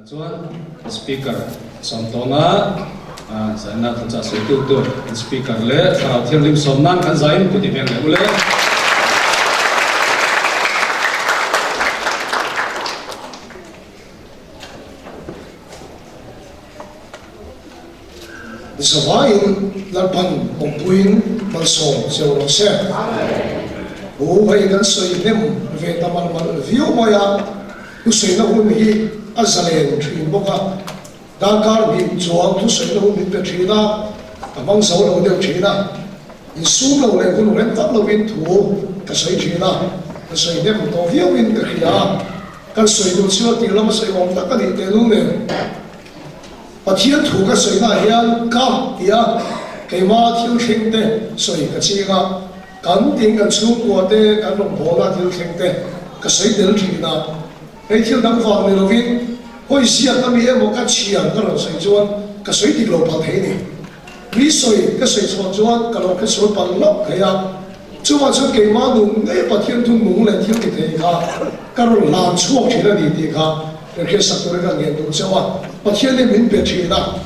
Chuan Speaker Sawmtawnga zaina thuchah sawitu tur kan Speaker leh Thlarau Thianghlim sawm nan kan zain kut i veng leh u le. Zavaiin Lalpan awmpuiin malsawm cheu rawh se. Hu hei kan sawi hnem ve ta mal mal viau mai a, thusawina hun hi a zalen thin bawk a, darkar hnih chuang thusawina hun min pe thin a, ka hmang zo lo deuh thin a, insum lo leh hun rem vak lovin thu ka sawi thin a, ka sawi hnem tawh viauin ka hria a, kan sawi duh chu a tir lama sawi awm tak a nih tehlul nen. Pathian thu ka sawinaah hian ka ti a, keimah thil thleng te sawi ka ching a, kan tin kan chhungkua te kan rawngbawlna thil thleng te ka sawi tel thin a. Hei thil dang vang ni lovin hawi ziak ka mi emaw ka chhiar ka rawn sawi chuan ka sawi dik lo palh thei ni. Mi sawi ka sawi chhuah chuan ka lo hresual palh hlauh thei a, chuvang chuan keimah nun ngei Pathian thu nung leh thil ti thei kha ka rawn hlan chhuak thin a ni tih kha kan hriatsak turin ka ngen duh chauh a. Pathian hi min pe thin a,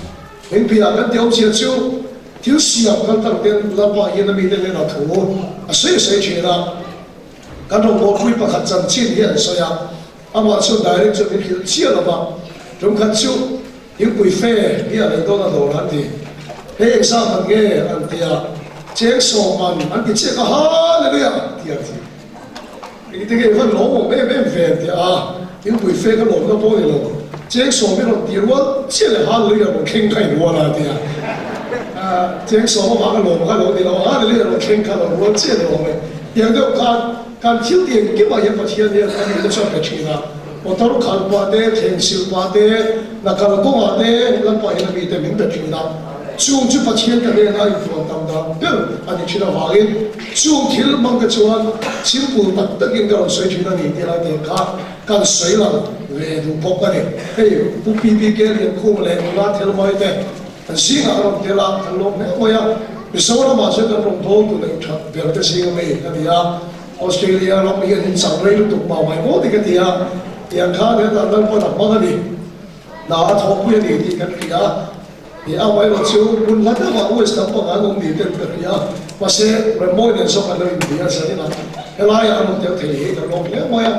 min piah kan ti awmzia chu thil siam kal tak ten Lalpa hian a mite hnenah thu a sawi a sawi thin a, kan rawngbawlpui pakhat chanchin hi an sawi a, amah chuan direct chuan min hrilh chiah lo va, tumkhat chu Thingpui fe hi a lei dawn a dawr an ti. Hei engzah man nge an ti a, cheng sawm man an ti chiah ka Hallelujah ti an ti. Engti nge i van lawm awm em em ve an ti a, thingpui fe ka lawmna pawh ni lo, cheng sawm i rawn ti rual chiah leh Hallelujah rawn thleng kha i rual a ti a. Cheng sawm avanga lawm kha lo ni lo, Hallelujah rawn thleng kha lo rual chiah ni awm e. Tiang deuh khan kan thil ti engkimah hian Pathian hian a nihna chu a pe thin a. Motor khalh pah te, thleng sil pah te, hna kal kawngah te Lalpa hian a mite min pe thin a. Chung chu Pathian ka hnena intuan tam dan ber a ni thin avangin chung thil hmang te chuan simple tak takin ka rawn sawi thin a ni tih lai te kha kan sawi lang ve duh bawk a ni. Hei Pu PBK Liankhuma leh Nula Thelmai te kan zingah a rawn tel a, kan lawm hle mai a. Mizoramah chuan kan rawn dawl tu neih that ber te zing ami a ni a. Australia ram hian in chak rei lutuk mau mai maw ti ka ti a, tiang khan hetah Lalpan a hmang a ni, hna a thawhpui a ni tih kan hria a, ni a amaherawh chu hmun hla deuhah West lampangah an awm ni ten ka hria a, mahse Remmawi nen zawk an lo inbia zanin a, helaiah an rawn tel thei hi kan lawm hle mai a,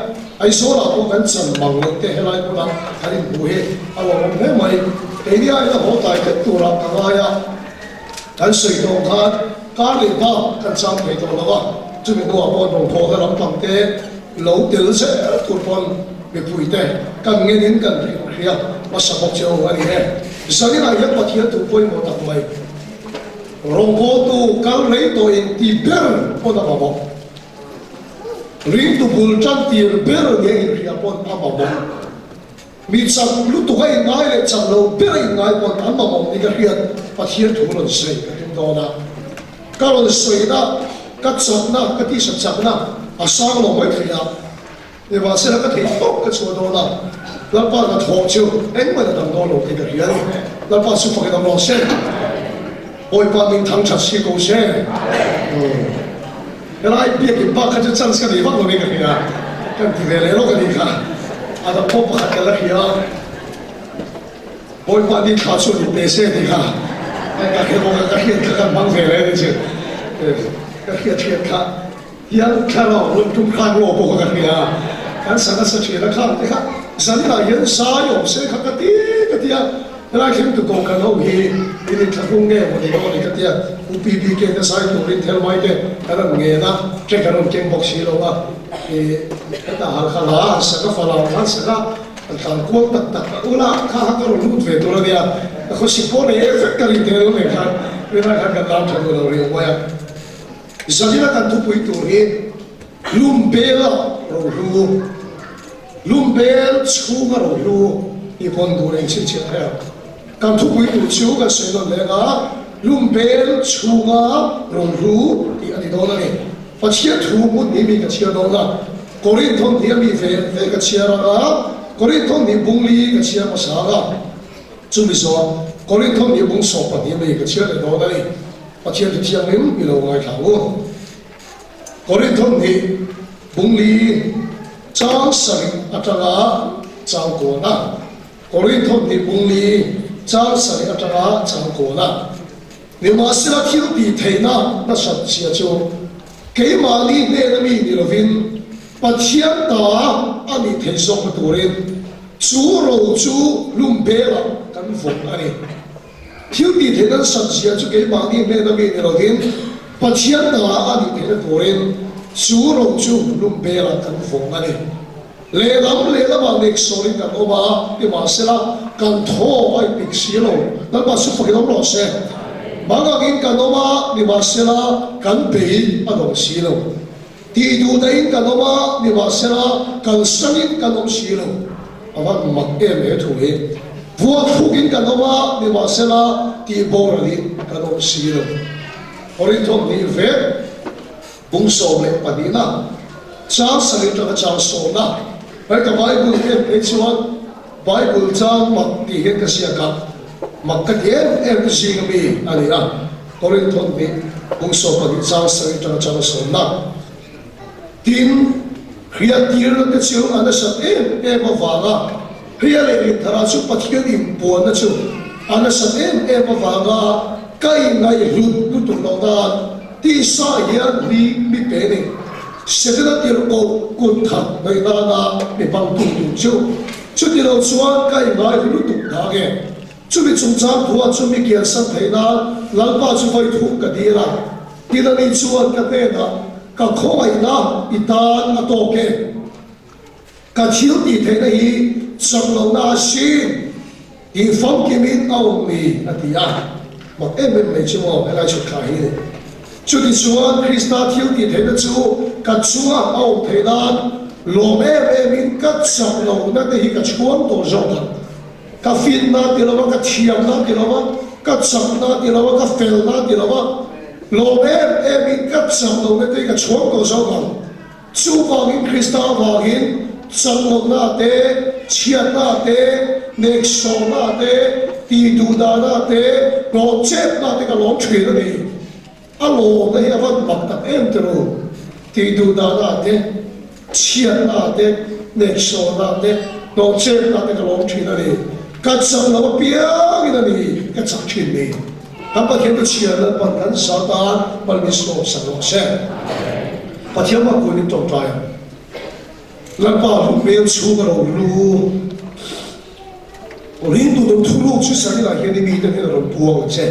Aizawlah pawh kan chan mang loh te helai hmunah kan inhmu hi a lawmawm hle mai, keini aiin a haw tlai vek turah ka ngai a. Kan sawi tawh khan kar leh bak kan chang thei tawh lo a, chumi hnuah pawh rawngbawlna lampang te lo tel zel tur pawn mipui te kan ngenin kan hria hmasa bawk che u a ni e. Zaninah hian Pathian thu pawimawh tak mai rawngbawltu kal rei tawh in ti ber pawn a mamawh. Ringtu bul tan tir ber nia inhria pawn a mamawh. Mi chak lutuk a inngai leh chak lo ber a inngai pawn an mamawh ni ka hriat Pathian thu rawn sawi ka tum dawn a. Ka rawn sawina, ka chakna, ka tisa chakna a sang lo mai thei a. Nimahsela ka theih tawp ka chhuah dawn a, Lalpa ka thawh chu engmah in a dang dawn lo tih ka hria a ni. Lalpa chu fakin awm rawh se. Bawipa min thang that si ko se. Helai biakin bak kha chu chance ka nei vak lo in ka hria, kan ti ve leh lawk a nih kha, a dang pawh pakhat ka la hria a, Bawipa ni thla chu ni pe se tih kha ka hre bawk a, ka hriat kha kan hmang ve leh a ni chu, ka hriat hriat kha hian thlarau rawn tum khan ngaw pawh kha ka hria a, kan sa nasa thin a khang te kha zaninah hian zai awm se kha ka ti ka ti a. Helai thleng tu kohhran ho hi in inthlahrung nge maw ni dawn ni ka tia, U PBK te zai turin thel mai te kan rawn ngen a, track an rawn keng bawk si lo a, ih hetah halkha la an sak a, falam kha an sak a, an tlan kual tak tak a, ula kha kha ka rawn lut ve tur a nia, ka khawsik pawh nei em vek ka rin thei lo nen khan rinai khan kan lam tha duh lo riau mai a. Zanina kan thupui tur hi Lumbela rohlu. Lumbel chhunga rohlu i vawn duh reng chhinchhiah thei ang. Kan thupui tur chu kan sawi nawn leng a, Lumbel chhunga rohlu tih a ni dawn a ni. Pathian thu hmun hi mi ka chhiar dawn a, Korinth hawn hnih a mi ve ve ka chhiar ang a, Korinth hawn hnih bung li ka chhiar hmasa ang a, chumi zawh Korinth hawn hnih bung 12 mi ka chhiar leh dawn a ni. Pathian thu thianghlim i lo ngaithla ang u. Korinth hawn hnih bung li chang sarih atanga chang kualna. Korinthon tih bungli chang sarih atanga chang kawn a. Nimahsela thil tih theihna nasat chhia chu keimahni hnena mi ni lovin Pathian ta a nih theih zawkna turin chu ro chu hlum belah kan vawng a ni. Thil tih theihna nasat chhia chu keimahni hnena mi ni lovin Pathian ta a nih theihna turin chu ro chu hlum belah kan vawng a ni. Lehlam lehlamah neihsawrin kan awm a, nimahsela kan thaw a inpik si lo. Lalpa chu fakin awm rawh se. Mangangin kan awm a, nimahsela kan bei a dawng si lo. Tih duh dahin kan awm a, nimahsela kan sangin kan awm si lo. A van mak em he thu hi. Vuak thluk-in kan awm a, nimahsela tih boralin kan awm si lo. Korinthawm hnih vek. Bung 12na, chang sarih atanga chang sawmna, hei ka Bible en phei chuan Bible chang mak tih hian ka ziak a, mak ka ti em em zing a mi a ni a, Korinthon hnih bung 12 chang sarih atanga chang sawmna. Tin, hriattirna te chu a nasat em em avanga hria leh rinthara chu Pathian inpuanna chu a nasat em em avanga ka inngaihhlut lutuk loh nan, Tisa hian hli mi pe ni. Setana tirhkoh kut khat ngaih nana mi hmang tu tur chu. Chuti lo chuan ka ingai hlu lutuk hna nge? Chumi chungchang thuah chu mi kiansan theih nan Lalpa chu vawi thum ka dil a. Tin ani chuan ka hnenah, Ka khawngaihna i tan a tawk e. Ka thil tih theihna hi chak lohna a sin tih famkimin a awm ni a ti a. Mak em em mai chu maw helai chhut thla hi ni. Chutichuan Krista thil tih theihna chu ka chunga a awm theih nan lawm em emin ka chak lohna te hi ka chhuang tawh zawk ang. Ka finna ti lova, ka thiamna ti lova, ka chakna ti lova, ka felna ti lova lawm em emin ka chak lohna te hi ka chhuang tawh zawk ang. Chuvangin Krista avangin chaklohna te, chhiatna te, neksawhna te, tihduhdahna te, hlawhchepna te ka lawm thin a ni. A lawmna hi a van mak tak em te ru. Tihduhdahna te, chhiatna te, neksawhna te, hlawhchepna te ka lawm thin a ni. Ka chak loh apiangin a ni ka chak thin ni. Kan Pathian te chhiar Lalpan kan sa tan mal min sawm sak rawh se. Pathian mah kun in tawngtai ang. Lalpa hlu hmel chhung a lo lu. Ringtu dawng thuruk chu Sarila hian i mite hian a rawn puang ang che.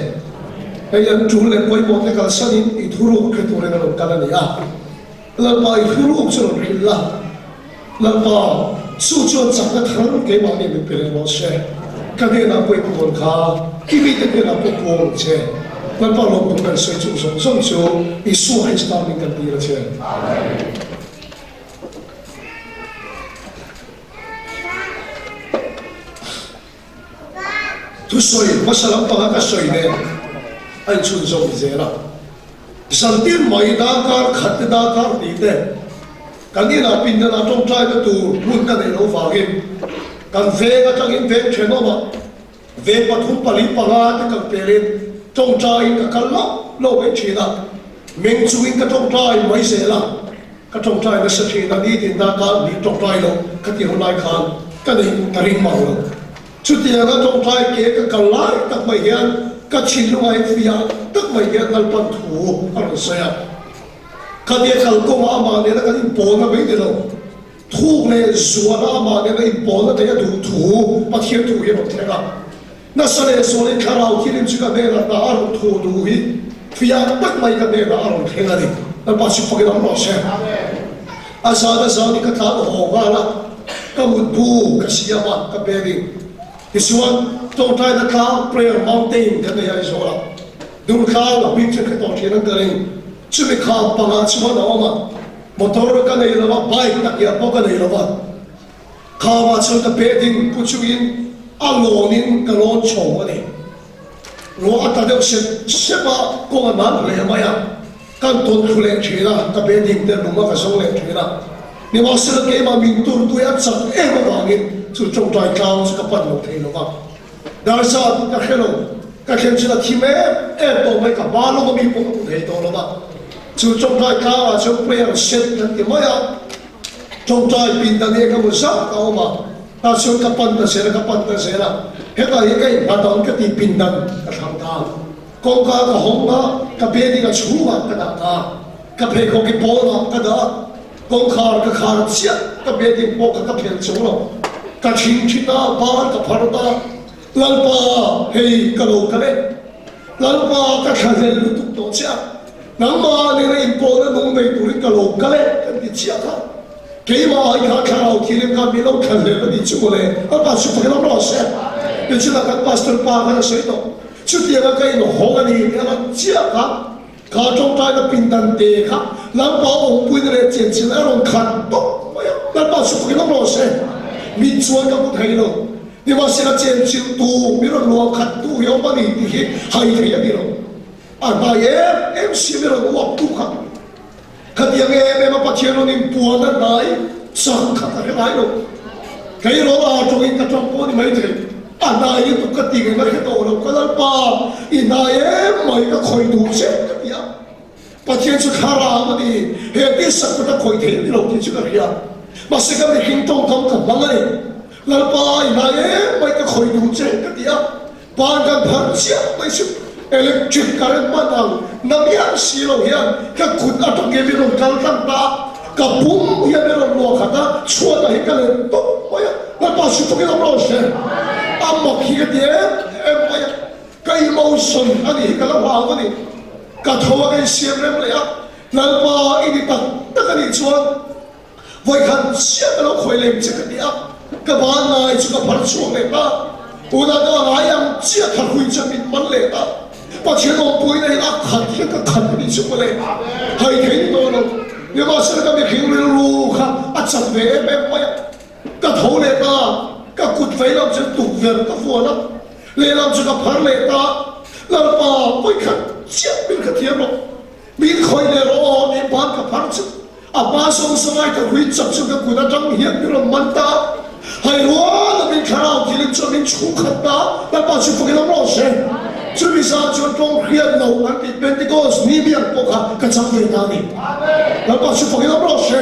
Hei an tul leh pawimawh te kalsan in i thuruk hre turin a rawn kal a ni a. Lalpa i thuruk chu rawn hrilh la. Lalpa, chu chuan chakna thar keimahni min pe leh rawh se. Ka hnenah pawh i puan kha, i mite hnenah pawh puang ang che. Lalpa lawmtu kan sawi chung zawng zawng chu Isua Krista min kan tir a che. Thusawi hmasa lampanga ka sawi nen a inchhunzawm zel a. Zantin mai darkar khat te darkar hnih te kan inah pindanah tawngtaina tur hmun ka neih loh vangin kan veng atangin veng thenawmah veng pathum pali panga te kal pelin tawngtaiin ka kal loh loh mai thin a. Meng chungin ka tawngtai mai zel a, ka tawngtai nasa thin a, nitin darkar hnih tawngtai loh ka ti ho lai khan ka neih ka ring mang lo. Chutianga tawngtai ke ka kal lai tak mai hian ka thinlungah hian fiah tak mai hian Lalpan thu a rawn sawi a. Khatia kalkawngah amah nena kan inpawlna mai ni lo, thuk leh zuala amah nena inpawlna thei a duh thu Pathian thu hi a rawn thleng a. Nasa leh zualin thlarau thilim chu ka hnenah hna a rawn thu duh hi fiah tak mai ka hnenah a rawn thleng a ni. Lalpa chu fakin awm rawh se. A zan a zan in ka tlan haw nghal a, ka mutbu ka siam a, ka bedding. Tichuan, tawngtaina tlang, prayer mountain, kan nei a Aizawl ah. Durtlang a hming chu hre tawh thin ang ka ring. Chumi kham pangah chuan a awm a, motor ka nei lo a, bike takhiah pawh ka nei lo a. Khamah chuan ka bedding pu chungin a lawnin ka lawn chho a ni. Ruah a tla deuh sep sep a, kawng a nan hle mai a. Kan tawn thlu leh thin a, ka bedding te lung a ka zawng leh thin a. Nimahsela keimah min tur tui a chak em avangin chu tawngtai tlang chu ka pan lo thei lo va. Darza ka hre lo, ka thlen chuan a thim em em tawh mai, ka hma lawk ami pawh ka hmu thei tawh lo va. Chu tawngtai tlangah chuan prayer set kan ti mai a, tawngtai pindan eng emaw zat a awm a. Tah chuan ka pan ta zel a, ka pan ta zel a, hetah hian ka innghat ang ka tih pindan ka thlang ta. Kawngka ka hawng a, ka bedding a chhungah ka dah ta. Ka pheikhawk hi pawnah ka dah a, kawngkhar ka khar chiah, ka bedding pawh kha ka phelh chung lo. Ka thing thi ta, ban ka phar ta, Lalpa, hei ka lo kal e. Lalpa, ka thlahlel lutuk tawh che a, nangmah nena inpawhna nung nei turin ka lo kal e, kan ti chiah kha. Keimah ai kha thlarau thilim kha min lo thlahlel a nih chu mawle, a pa chu pakhat awm rawh se. Tichuan kan pastor pa khan a sawi tawh, chutianga ka inhawng a ni tih a rawn chiah kha. Kha tawngtaina pindan te kha Lalpa awmpuina leh chenchilh a rawn khat tawp mai a, Lalpa chu fakin awm rawh se. Mit chuan ka hmu thei lo, nimahsela chenchilh tu mi rawn luah khat tu hi awm a ni tih hi hai thei a ni lo. A hnai em em si mi rawn uap tu kha khatiang em em a Pathian rawn inpuan a hnai chak kha ka hre ngai lo. Tleirawl a tawngin ka tawng pawh a ni maithei. A hnai lutuk ka ti ngei hre tawh lo ka Lalpa i hnai em mai ka khawih duh che ka ti a. Pathian chu thlarau a ni, he tisa kut a khawih thei a ni lo tih chu ka hria. Mahse ka mihring tawngkam ka hmang a ni. Lalpa i hnai em mai ka khawih duh che ka ti a. Pan kan phar chiah mai chu electric current hman ang na miah si lo hian ka kut atang hian min rawn kal tlang ta a, ka pum hian min rawn luah khat a, chhuatah hi ka let tawp mai a, Lalpa chu takin awm rawh se, a mak hi ka ti em em mai a, ka emotion a nih hi ka la hlau a ni, ka tho a ka insiam rem leh a, Lalpa i ni tak tak a nih chuan. Vawikhat chiah ka lo khawi lem che ka ti a, ka ban ngai chu ka phar chhuak leh ta. Tunah ka ngai ang chiah kha hui chuan min man leh ta. Pathian awmpuina hi a khat hian ka khat a nih chu mawle. Hai thei ni tawh lo. Nimahsela ka mihring rilru kha a chak ve em em mai a. Ka tho leh ta, ka kut vei lam chu tukverh ka vuan a, lehlam chu ka phar leh ta. Lalpa, vawikhat chiah min kha thiam rawh. Min khawih leh rawh aw, min ban ka phar chu. A hma sawng sawngai ka hui chak chu ka kut atang hian min rawn man ta. Hai rual lovin thlarau thilim chuan min chhung khat ta, Lalpa chu fakin awm rawh se. Chumi zan chuan tawng hriat lo an tih Pentecost ni biak pawh kha ka chang ve ta a ni. Lalpa chu fakin awm rawh se.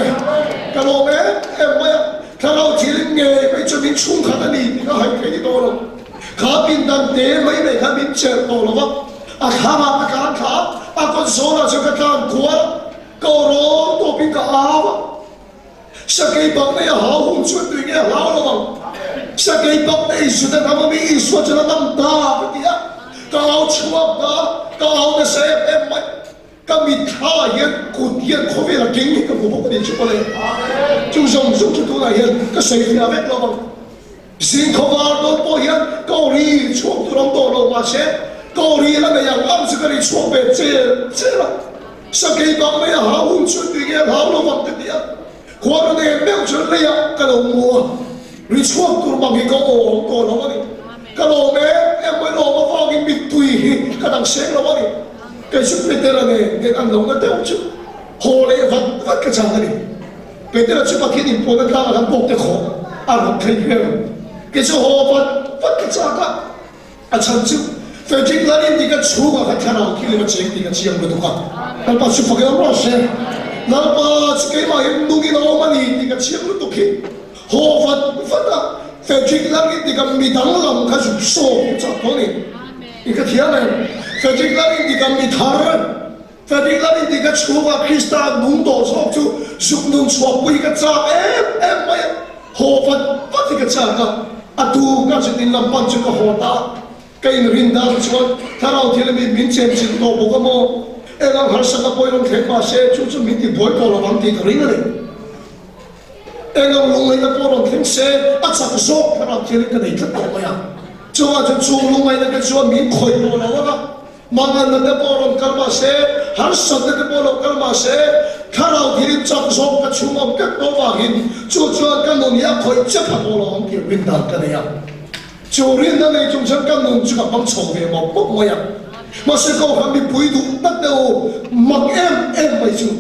Ka lawm em em mai a, thlarau thilim ngei mai chuan min chhung khat a ni tih ka hai thei ni tawh lo. Kha pindan te mai mai kha min chelh tawh lo va, a thlamah ka tlan thla a, a kawt zawnah chuan ka tlan kual a. Ka rawn tawpin ka au a, Sakei bak nei a hau hun chuan tui nge a hlau lo ang? Sakei bak nei Juda ram ami Isua chuan a ngam ta ka ti a, ka au chhuak ta, ka au nasa em em mai. Ka mitthla ah hian kut hian khawvel a keng hi ka hmu bawk a ni chu pawh le. Chu zawng zawng chu tunah hian ka sawi fiah vek lo ang. Zing khawvar dawn pawh hian ka aw ri chhuak tur awm tawh lo mahse ka aw ri la nei ang ang chu ka ri chhuak ve chel chel a. Sakei bang mai a hau hun chuan tui nge a hlau lo vang ka ti a, khua rawn en meuh chuan leiah ka lo mu a, ri chhuak tur bang hi ka aw awm tawh lo a ni. Ka lawm em em mai lawm avangin mittui hi ka dang seng lo a ni. Kei chu Petera nen nen an lo na deuh chu haw leh vat vat ka chang a ni. Petera chu Pathian inpuanna tlangah khan bawkte khawh a rawn thei ber. Kei chu haw vat vat ka chak a, a chhan chu Frederick Lalin tih ka chhungah khan thlarau thil a cheng tih ka chiang lutuk a. Lalpa chu fak emaw rawh se. Lalpa chu keimah hi nungin a awm a ni tih ka chiang lutuk hi haw vat vat a, Frederick Lalin tih ka mi danglam kha zuk sawm chak tawh a ni. I ka thiam em? Frederick Lalin tih ka mi thar. Ka dik lo in ti ka chhungah Krista nung tawh zawk chu zuk nun chhuahpui ka chak em em mai a, haw vat vat hi ka chak a, a tu ka chutin lam pan chu ka haw ta a, ka inrin dan chuan thlarau thil mi min chenchilh tawh bawk a maw, eng ang harsatna pawhin rawn thleng mah se chu chu min ti buai tawh lo ang tih ka ring a ni. Eng ang lungngaihna pawh rawn thleng se a chak zawk thlarau thilin ka nei tlat tawh mai a, chungah chuan chung lungngaihna te chuan min khawih tawh lo ang a, Manganna te pawh rawn kal mah se, harsatna te pawh lo kal mah se, thlarau thilin chak zawk ka chhung awm tlat tawh vangin chu chuan ka nun hi a khawih che pha tawh lo ang tih rin dan ka nei a. Chu rinna nei chung chuan ka nun chu ka hmang chho ve mawp mawp mai a. Mahse Kohhran mipui duh tak deuh u, mak em em mai chu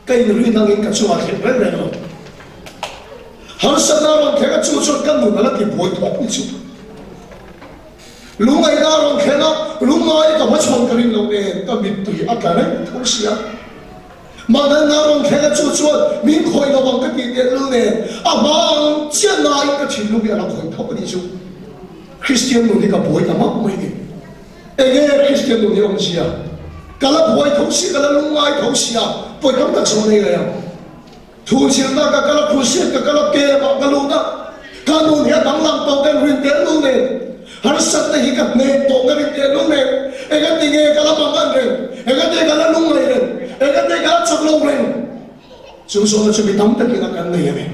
ka inrin angin ka chungah thleng reng reng lo. Harsatna rawn thleng a chu chuan ka nun a la ti buai thawk ni chu. Lungngaihna a rawn thlen a, lungngai ka hmachhawn ka rin loh nen ka mittui a tla reng tho sia. Mangan a rawn thleng a chu chuan min khawih lo ang ka tih tehlul nen a hma ang chiah nain ka thinlung hi a la khawih tho a nih chu. Kristian nun hi ka buai ta map mai ni. Enge Kristian nun hi awmzia? Ka la buai tho si, ka la lungngai tho si a, pawi tam tak zawh nei leh ang. Thu zirna ka kal a, crusade ka kal a, camp ah ka lut a, ka nun hi a danglam tawh ka rin tehlul nen, harsatna hi ka hneh tawh ka rin tehlul nen, engati nge ka la mangan reng, engati ka la lungngaih reng, engati ka la chak lo reng? Chu zawhna chu mi tam takin a kan nei a ni.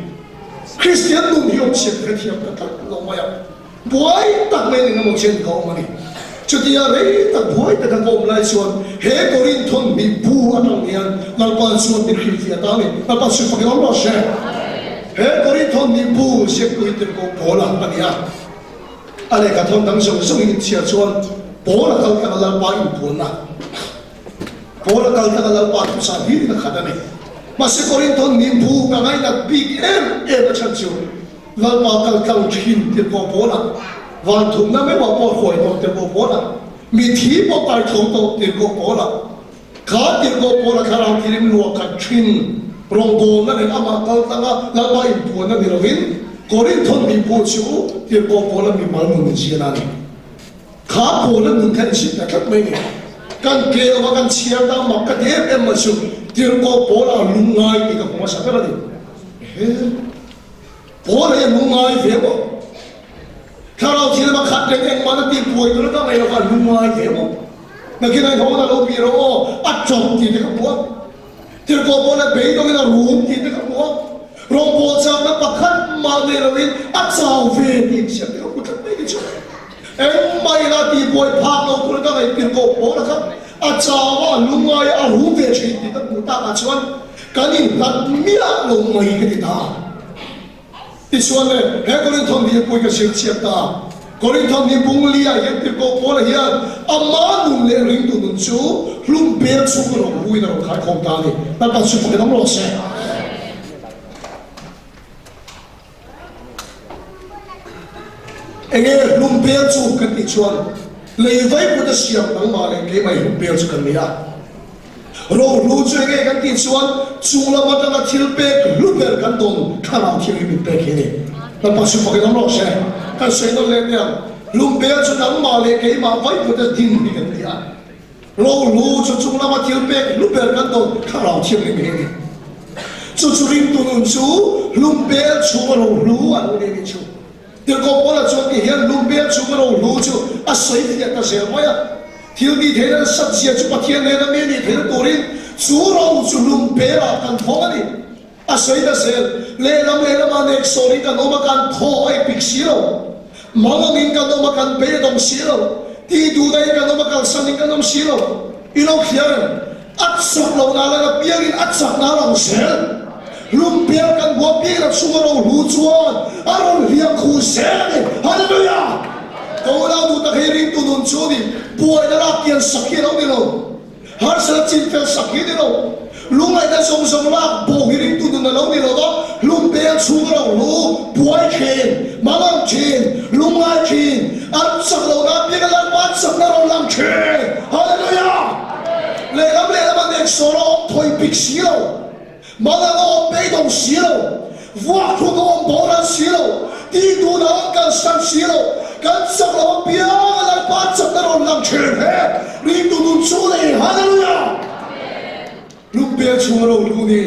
Kristian nun hi awmzia ka hrethiam ta tlat lo mai a. Buai tak mai eng emaw chen ka awm a ni. Chutia rei tak buai taka ka awm lai chuan he Korinthon hnih bu atang hian Lalpa chuan min hrilhfiah ta a ni. Lalpa chu fak in awm rawh se. He Korinthon hnih bu ziaktu hi Tirhkoh Paula a ni a. A lehkha thawn dang zawng zawng in inchhiar chuan Paula kal tanga Lalpa inpuanna, Paula kal tanga Lalpa thuchah hlir in a khat a ni. Mahse Korinthon hnih bu ka ngainat bik em em a chhan chu Lalpa kal tlang thin tirhkoh pawlah, van thumna meuhah pawh hruai tawh tirhkoh pawlah, mithi pawh kai tho tawh tirhkoh pawlah, kha tirhkoh pawlah thlarau thirim luah khat thin rawngbawlna leh amah kal tlanga Lalpa inpuanna ni lovin Korinthon mi pawh chu tirhkoh pawlah mimal nun inziahna a ni. Kha pawla nun kha inzit ta tlat mai ni. Kan ke lova kan chhiar ta mak ka ti em em mai chu tirhkoh pawlah lungngai tih ka hmu hmasa ber a ni. Ehe. Paul hi a lungngai ve maw? Thlarau thil lama khat reng engmah na tih buai tur ka ngaih lova a lungngai ve maw? Nakin a inhawn a lo bih rawh aw, a chawp tih te ka hmu a. Tirhkoh Paul a beidawngin a rum tih te ka hmu a. Rawngbâwl châkna pakhat mah nei loin a chau ve tih insiam te ka hmu tlat mai ni chu. Engmah ila tih buai phak lo tur ka ngaih Tirhkoh Paul a kha a chau a, a lungngai a, a rum ve thin tih ka hmuh takah chuan Kan inhlat miah lo mai ka ti ta. Tichuan le, he Korinthon hi pui ka zir chhiat ta. Korinthon hi Bunglia hian Tirhkoh Paula hian ama nun leh ringtu nun chu hlum bel chhung a rawn huin a rawn khaikhawm ta a ni. Lalpa chu fakin awm rawh se. Enge hlum bel chu kan tih chuan lei vaiput a siam nangmah leh keimah i hlum bel chu kan ni a. Rohlu chu enge kan tih chuan chung lam atanga thil pek hlu ber kan dawn thlarau thianghlim min pek hi a ni. Lalpa chu fakin awm rawh se. Kan sawi nawn leh nia, hlum bel chu nangmah leh keimah vaiput a din hi kan ti a. Rohlu chu chung lama thil pek hlu ber kan dawn thlarau thianghlim hi a ni. Chu chu ringtu nun chu hlum bel chhunga rohlu a lo ni a nih chu. Tirhkoh Paula chuan ti hian hlum bel chhunga rohlu chu a sawi fiah ta zel mai a. Thil tih theihna nasat zia chu Pathian nena mi nih theihna turin chu ro chu hlum belah kan thawng a ni. A sawi ta zel, lehlam lehlamah nek sawrin kan awm a, kan thaw a ipik si lo. Mangangin kan awm a, kan bei a dawng si lo. Tih duhdahin kan awm a, kalsanin kan awm si lo. I lo hria reng. A chak lo na lang apiangin a chak na lang zel. Hlum bel kan hmu apiangin a chhunga ro hlu chuan a rawn hliam khu zel a ni. Hallelujah! Ka unau duh tak hei ringtu nun chu ni buaina lak kian sak hi a lo ni lo. Harsatna chin fel sak hi a ni lo. Lungngaihna zawng zawng lak bo hi ringtu nun a lo ni lo va, hlum bel chhunga ro hlu buai thin, mangang thin, lungngai thin, an chak lohna apianga Lalpa chakna rawn lang thin. Hallelujah! Lehlam lehlam a nek sawn a awm thawi bik si lo, mangang a awm beidawng si lo, vuak thluk a awm boral si lo, tih duhna a awm kalsan si lo, kan chak lo apianga Lalpa chakna rawn lang thin he ringtu nun chu nei. Hallelujah! Lungpel chhunga ro hlu ni,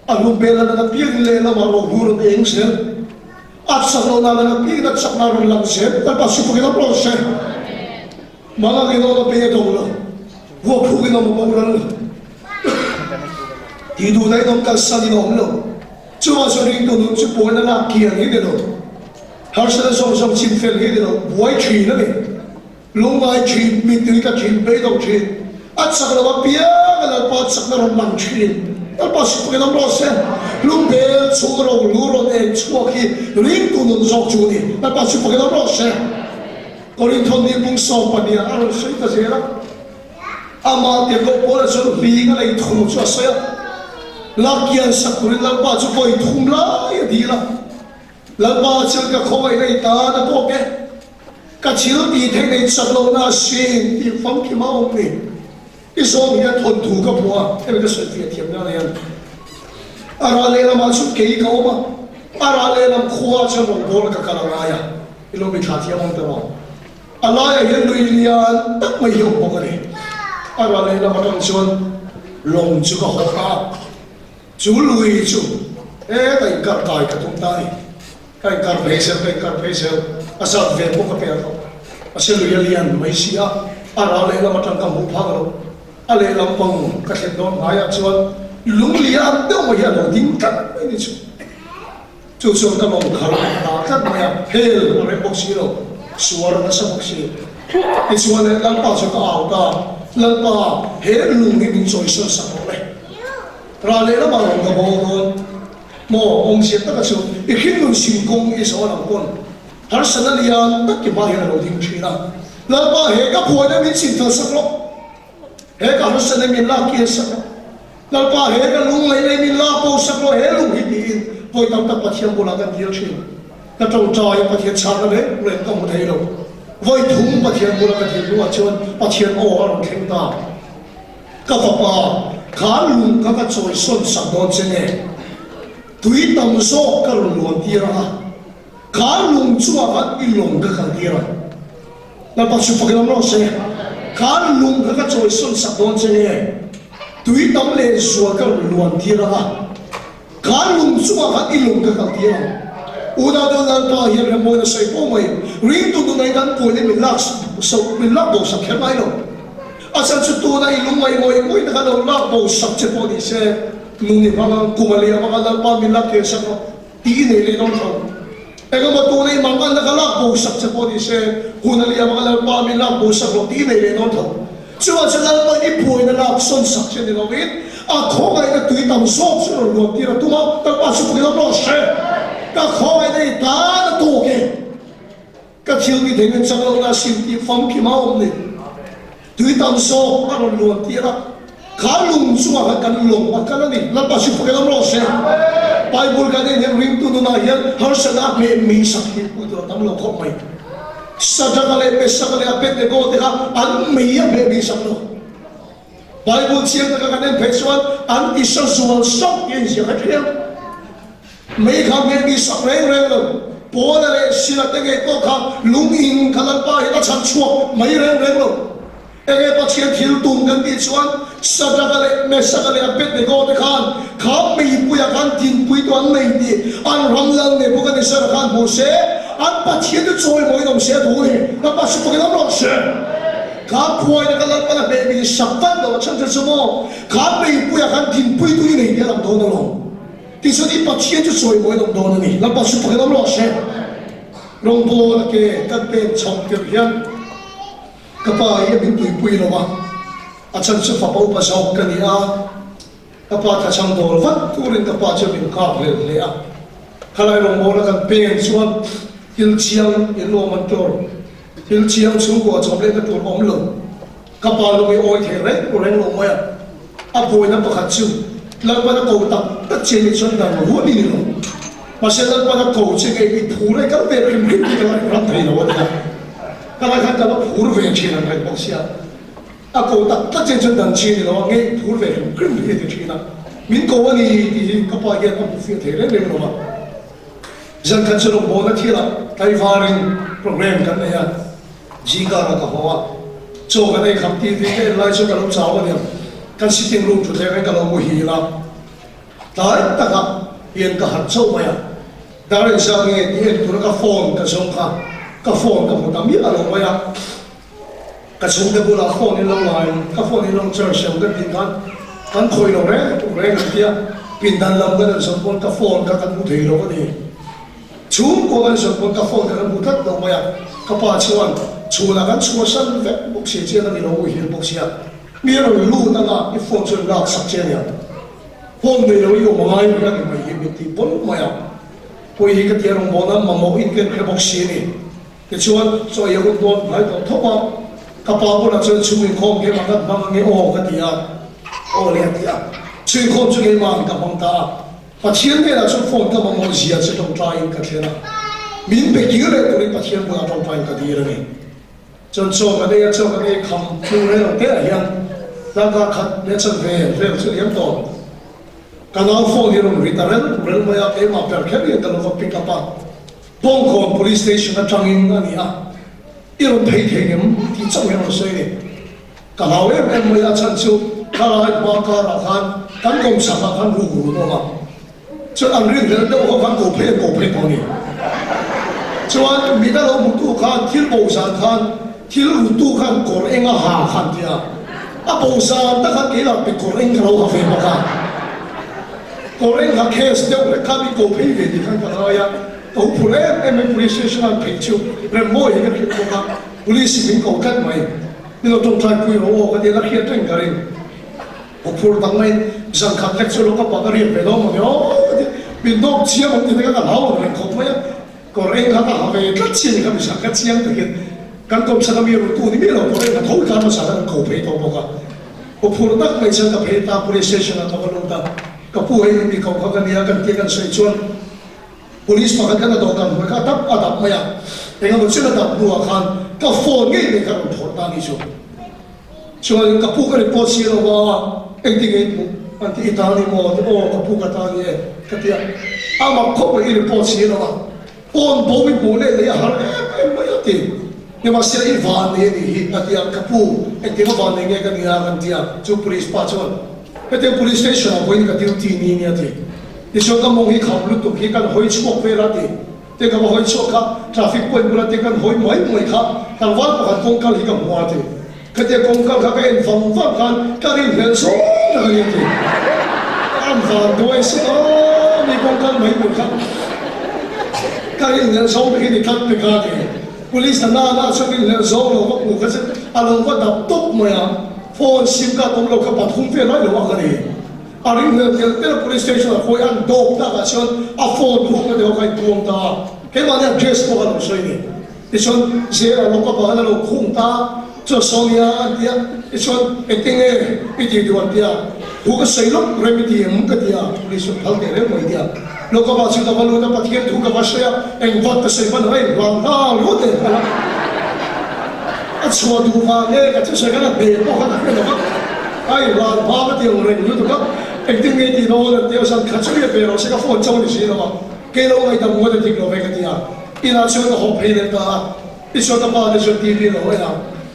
a lungpel a nat apiangin lehlamah ro hlu rawn eng zel. A chak lo na lang apiangin a chakna rawn lang zel. Lalpa supakin awm rawh se. Mangangin awm a pe a do lo, vuakhruk in awm a boral lo, tih duhna in awm kalsan in a awm lo. Chuvang chuan ringtu nun chu pawina lak kiang hi ni lo, harsatna zawng zawng chim fel hi ni lo, buai thin a ni. Lungngai thin, mittui tla thin, beidawng thin, a chak lo apiang a Lalpa chakna rawn lang thin. Lalpa supakin awm rawh se. Lungbel chhung ro lu rawn eng chhuak hi ringtu nun zawk chu a ni. Lalpa supakin awm rawh se. Korinthon ni bung 12 a rawn sawi ta zel a, amah tirhkoh Paula chuan hling a lei thu chu a sawi a, Lakian sak turin Lalpa chu vawi thum lai a dil a, Lalpa chuan ka khawngaihna i tan a tawk e, ka thil tih theih nei chak lohna a sin tih famkim a awm ni. I zawng hian thawnthu ka phuah a, hemi ka sawi fiah thiam nan hian a ral lehlamah chu kei ka awm a, a ral lehlam khua chuan rawngbâwl ka kal a ngai a, i lo mithla thiam ang ta maw? A laiah hian lui lian tak mai hi a awm bawk a ni. A ral lehlam atang chuan lawng chu ka hawk a, chu lui chu hetah inkar kai ka tum ta a ni. Ka inkar phei zel, ka inkar phei zel, a zat ve pawh ka pe a tawh. Mahse lui a lian mai si a, a ral lehlam atang ka hmuh phak lo. A lehlam pang ka thlen dawn hnaiah chuan lung lian deuh mai hi a lo ding tlat mai ni chu. Chu chuan ka lawng khar a ta tlat mai a, hel a rem bawk si lo, suar nasa bawk si. Tichuan le Lalpa chu ka au ta, Lalpa, he lung hi min chawisawn sak rawh le. Ral lehlamah lawng ka bawl dawn. Maw, awmzia taka chu i hringnun sim kawng i zawn ang pawn harsatna lian tak i hma hian a lo ding thin a. Lalpa, he ka buaina min chinfel sak rawh. He ka harsatna min lak kian sak rawh. Lalpa, he ka lungngaihna min lak bo sak rawh, he lung hi tiin vawi tam tak Pathian bulah kan dil thin. Ka tawngtai Pathian chhakna reng reng ka hmu thei lo. Vawi thum Pathian bula ka dil hnuah chuan Pathian aw a rawn thleng ta. Ka fapa, kha lung kha ka chawisawn sak dawn che nge? Tui tam zawk ka rawn luan tir ang a, kha lung chungah khan i lawng ka kal tir ang. Lalpa chu fakin awm rawh se. Kha lung kha ka chawisawn sak dawn che nge? Tui tam leh zual ka rawn luan tir ang a, kha lung chungah khan i lawng ka kal tir ang. Unau deuh Lalpa hian remmawiin a sawi pawh mai, ringtu tunah kan puaina min lak so min lak bo sak kher ngai lo. A chhan chu tuna i lung ngaih ngawih ngawih na kha lo lak bo sak che pawh ni se, nun i hmang ang, kum a liam anga Lalpa min lak kher sak rawh tih i nei leh dawn tho. Engemaw tuna i mang anna kha lak bo sak che pawh ni se, hun a liam anga Lalpa min lak bo sak rawh tih i nei leh dawn tho. Chuan chu Lalpa i buaina lak sawn sak che ni lovin a khawngaihna tui tam zawk chu rawn luan tir a tum a, Lalpa chu pakin awm rawh se. Ka khawngaihna i tan a tawk e. Ka thil ni thei min chak lohna a sim tih famkim a awm ni. Tui tam zawk a rawn luan tir a, kha lung chungah khan kan lawm a kal a ni. Lalpa chu pakin awm rawh se. Bible kan en hian ringtu nunah hian harsatna a hmeh mi sak hi hmuh tur a tam lo khawp mai. Sadraka leh Mesaka leh Abednego te kha an mei a hmeh biksak lo. Bible chiang taka kan en phei chuan an tisa zual sauh tih a inziak a thiang. Mei kha hmeh biksak reng reng lo. Paula leh Sila te ngei pawh kha lung in kha Lalpa hi a chhan chhuak mai reng reng lo. Enge Pathian thil tum kan tih chuan Sadraka leh Mesaka leh Abednego te khan kha meipuiah khan dinpui tu an nei tih an ram lal Nebuchadnezzar khan hmu se, an Pathian chu chawimawiin awm se a duh a ni. Lalpa chu fakin awm rawh se. Kha phuaina ka Lalpan a hmeh mi sak vat lo a chhan che chu maw kha meipuiah khan dinpui tu i nei tih a lang dawn alawm. Tichuan i Pathian chu chawimawiin awm dawn a ni. Lalpa chu fakin awm rawh se. Rawngbawl a ke kan pen chho tirh hian. Ka pa hi a min tuipui lo a, a chhan chu fapa upa zawk ka ni a, ka pa tha chhang dawl vat turin ka pa chu min nghak hlel hle a. Khalai rawngbawla kan pen chuan thil chiang in lawm an tur, thil chiang chhungkua chawm lehna tur awm lo. Ka pa lung i awi thei reng reng lo mai a, a buaina pakhat chu Lalpan a ko tak tak che nih chuan dang rual i ni lo. Mahse Lalpan a ko che ngei i phur e kal ve hrim hrim tih ka la ram thei lo a nia. Ka lai khan ka la phur ve thin ang reng bawk sia. A ko tak tak che chuan dan chi ni lo a, ngei phur ve hrim hrim hi a ti thin a. Min ko a ni tih hi ka pa hian a hmu fiah thei reng reng lo a. Zan khat chu rawngbawlna thilah tlaivarin program kan nei a, Zingkar ah ka haw a, chaw kan ei kham TV ka en lai chu ka lo chau a niang, kan sitting room thutthleng in ka lo muhil a, tlai takah hian ka harh chauh mai a, dar engzah nge tih en tura ka phone ka zawng kha ka phone ka hmu ta miah lo mai a, ka chhungte bulah phone in lo lai, ka phone in lo charge ang ka tih khan kan khawih lo reng reng an tia, pindan lam kan han zawng pawn ka phone kha kan hmu thei lo a ni. Chhungkua kan zawng pawn ka phone kha kan hmu tlat lo mai a, ka pa chuan chhunah kan chhuahsan vek bawk sia chian a ni lo muhil bawk sia, mi a rawn lut anga i phone chuan lak sak che aniang, phone nei lo i awm angai mai a ni mai hi min ti pawlh mai a, pawi hi ka ti a rawngbawlna mamawh in ka inhre bawk si a ni. Tichuan chaw ei a hun dawn hnai tawh thawp a, ka pa bulah chuan chhung inkhawm keimah kan hmang ange aw ka ti a, aw le a ti a, chhung inkhawm chu keimah ka hmang ta a. Pathian hnenah chuan phone ka mamawh zia chu tawngtaiin ka thlen a, min pe kir leh turin Pathian bulah tawngtaiin ka dir a ni. Chuan chaw kan ei a, chaw kan ei kham hnu rei lo te ah hian. Tlangkar khat leh chanve vel chu liam tawh. Ka nau phone hi rawn ri ta rel rel mai a, keimah ber kher hian ka lo va pick up a. Bawngkawn Police Station atangin a ni a, i rawn phei thei ngem tih chauh hi a rawn sawi a ni. Ka hlau em em mai a, chhan chu thlalai hma karah khan kan kawmchhakah khan ruk run awm a, chuan an rinhlelh deuh ho khan ko phei an ko phei tawh a ni. Chuan mit a lo hmutu khan thil bo zan khan thil rutu khan kawr eng a ha khan tia a bo zan tak khan kei lah pe kawr eng ka lo ha ve bawk a, kawr eng ha case deuh hlek khan min ko phei ve tih khan ka ngai a, ka hu phur em em mai police station a an phei chu Remmawi hi ka hrilh bawk a, police in min ko tlat mai. Ni lo tawngtai pui rawh aw ka ti a, ka hriat reng ka ring. Aw phur tak mai, zan khat lek chu lo ka pa ka riak ve dawn maw ni aw ka ti a, min dawp chiang awm ti te kha ka hlau ang reng khawp mai a, kawr eng kha ka ha ve tlat chiang ni kha mizan kha chiang takin kan kawmchhak a mi rutu ni miah lo kawr eng kha tho tlan hmasa khan an ko phei tawh bawk a. Aw phur tak mai chuan ka phei ta police station ah ka va lut a, ka pu hei mi ko kha ka nia kan tia kan sawi chuan, Police pakhat khan a dawhkan hnuai kha a dap a dap mai a, eng emaw chin a dap hnuah khan ka phone ngei mai kha a rawn phawrh ta a ni chu. Chuanin ka pu ka report si lo va, engtin nge i hmuh? An ti, i ta ni maw? Ti, aw ka pu ka ta ni e, ka ti a. A mak khawp mai i report si lo va, phone bo i hmuh leh leh a har em em mai a ti. Nimahsela i van nei a nih hi, a ti a, ka pu engtin a van nei nge ka nia kan ti a, chu police pa chuan hetiang police station ah vawiin ka duty ni nia ti. Tichuan ka mawng hi kham lutuk hi kan hawi chhuak vel a ti. Te ka va hawi chhuak kha traffic point bula te kan hawi mai mai kha tlangval pakhat kawngkal hi ka hmu a ti. Khatia kawngkal kha ka en vang vang khan ka rin hmel zawng tak a ni a ti. An van duai si ta mi kawngkal mai tur kha ka rin hmel zawng tak hi ni tlat pek a ti. Police hna nana chuan rin hmel zawng lo va hmu kha chu a lo va dap tawp mai a, phone sim card awm lo kha pathum vel lai lo ang a ni. A ring hmel tel tel a police station ah khawi an dawp tak ah chuan a phone huk na deuh kha a intuam ta a, keimahni address pawh kha a lo sawi ni. Tichuan jail ah lawk avang in a lo khung ta a, chuan Sonia an ti a, tichuan engtin nge i tih duh an ti a, thu ka sawi lawk rem i ti em ka ti a, police chuan phal teh reng mai ti a, lawk avang chuan ka va lut a, Pathian thu ka va sawi a, eng vat ka sawi hman ang a inhlang nghal rawt e a la a chhuah duh vang nge ka thusawi khan a hmel pawh khan a hre lo va. A in ral hma ka ti ang reng lutuk a, engtin nge tih dawn an ti a, zan khat chu riat ve rawh se ka phone chauh a ni si lo a, kei lo ngaihdam ngawt a dik lo ve ka ti a, inah chuan ka haw phei leh ta a, tichuan ka pa te chuan TV lo en a,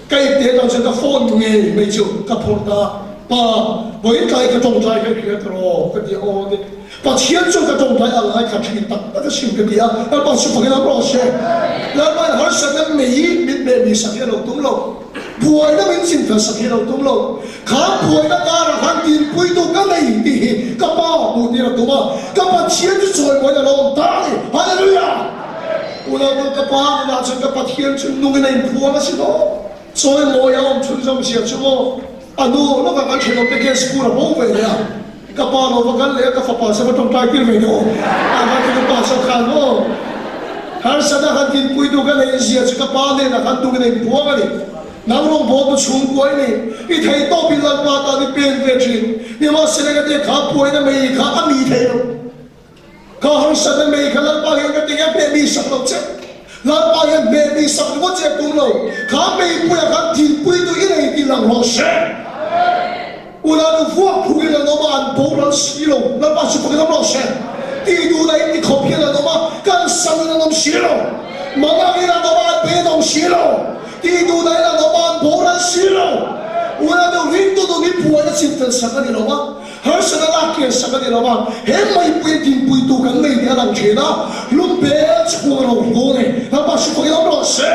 ka ip teh atang chuan ka phone ngei mai chu ka phawrh ta a, pa vawiin tlai ka tawngtai kha i hria ta rawh ka ti a, aw ti. Pathian chuan ka tawngtai a lai kha thin tak tak a sim ka ti a, Lalpa chu fakin a rawh se. Lalpa in harsatna mei min hmeh mi sak hi a lo tum lo, buaina min chin fel sak hi a lo tum lo. Kha buaina karah khan dinpuitu ka nei tih hi ka Pa hmuh tir a tum a, ka Pathian chu chawimawiin a lo awm ta a ni. Hallelujah! Unau ka Pa nunah chuan ka Pathian chu nungin a inphuang a si dawn. Chawimawi a awm chhunzawm zia chu maw? A nu lawkah kan thenawmte gas bur a bo ve leh a. Ka pa lo va kal leh a, ka fapa chu va tawngtai tir ve deuh. A va ti ka pa chuan khan aw, harsatna khan dinpui tu ka neih zia chu ka pa hnenah khan tukin a inbuang a ni. Nang rawngbawltu chhungkua i ni, i thei tawpin Lalpa tan i pen ve thin. Nimahsela ka tia kha puaina mei kha a mi thei lo. Ka harsatna mei kha Lalpa hian ka ti nge hmeh mi sak lo che. Lalpa hian hmeh mi sak ringawt che a tum lo. Kha meipuiah khan thilpuitu i nei tih lang rawh se. Unau nu vuak phungin an awm a, an boral si lo. Lalpa chu fakin awm rawh se. Tih duhna in ti khawp hian an awm a, kan samin an awm si lo. Manangin an awm a, an beidawng si lo. Tih duhna in an awm a, an boral si lo. Unau nu ringtu nun hi buaina chinfel sak a ni lo va. Harsatna lak kian sak a ni lo a, he maipui dinpuitu kan nei tih a lang thin a, hlum bel chhung a lo hlu a ni. Lalpa hri fakin awm rawh se.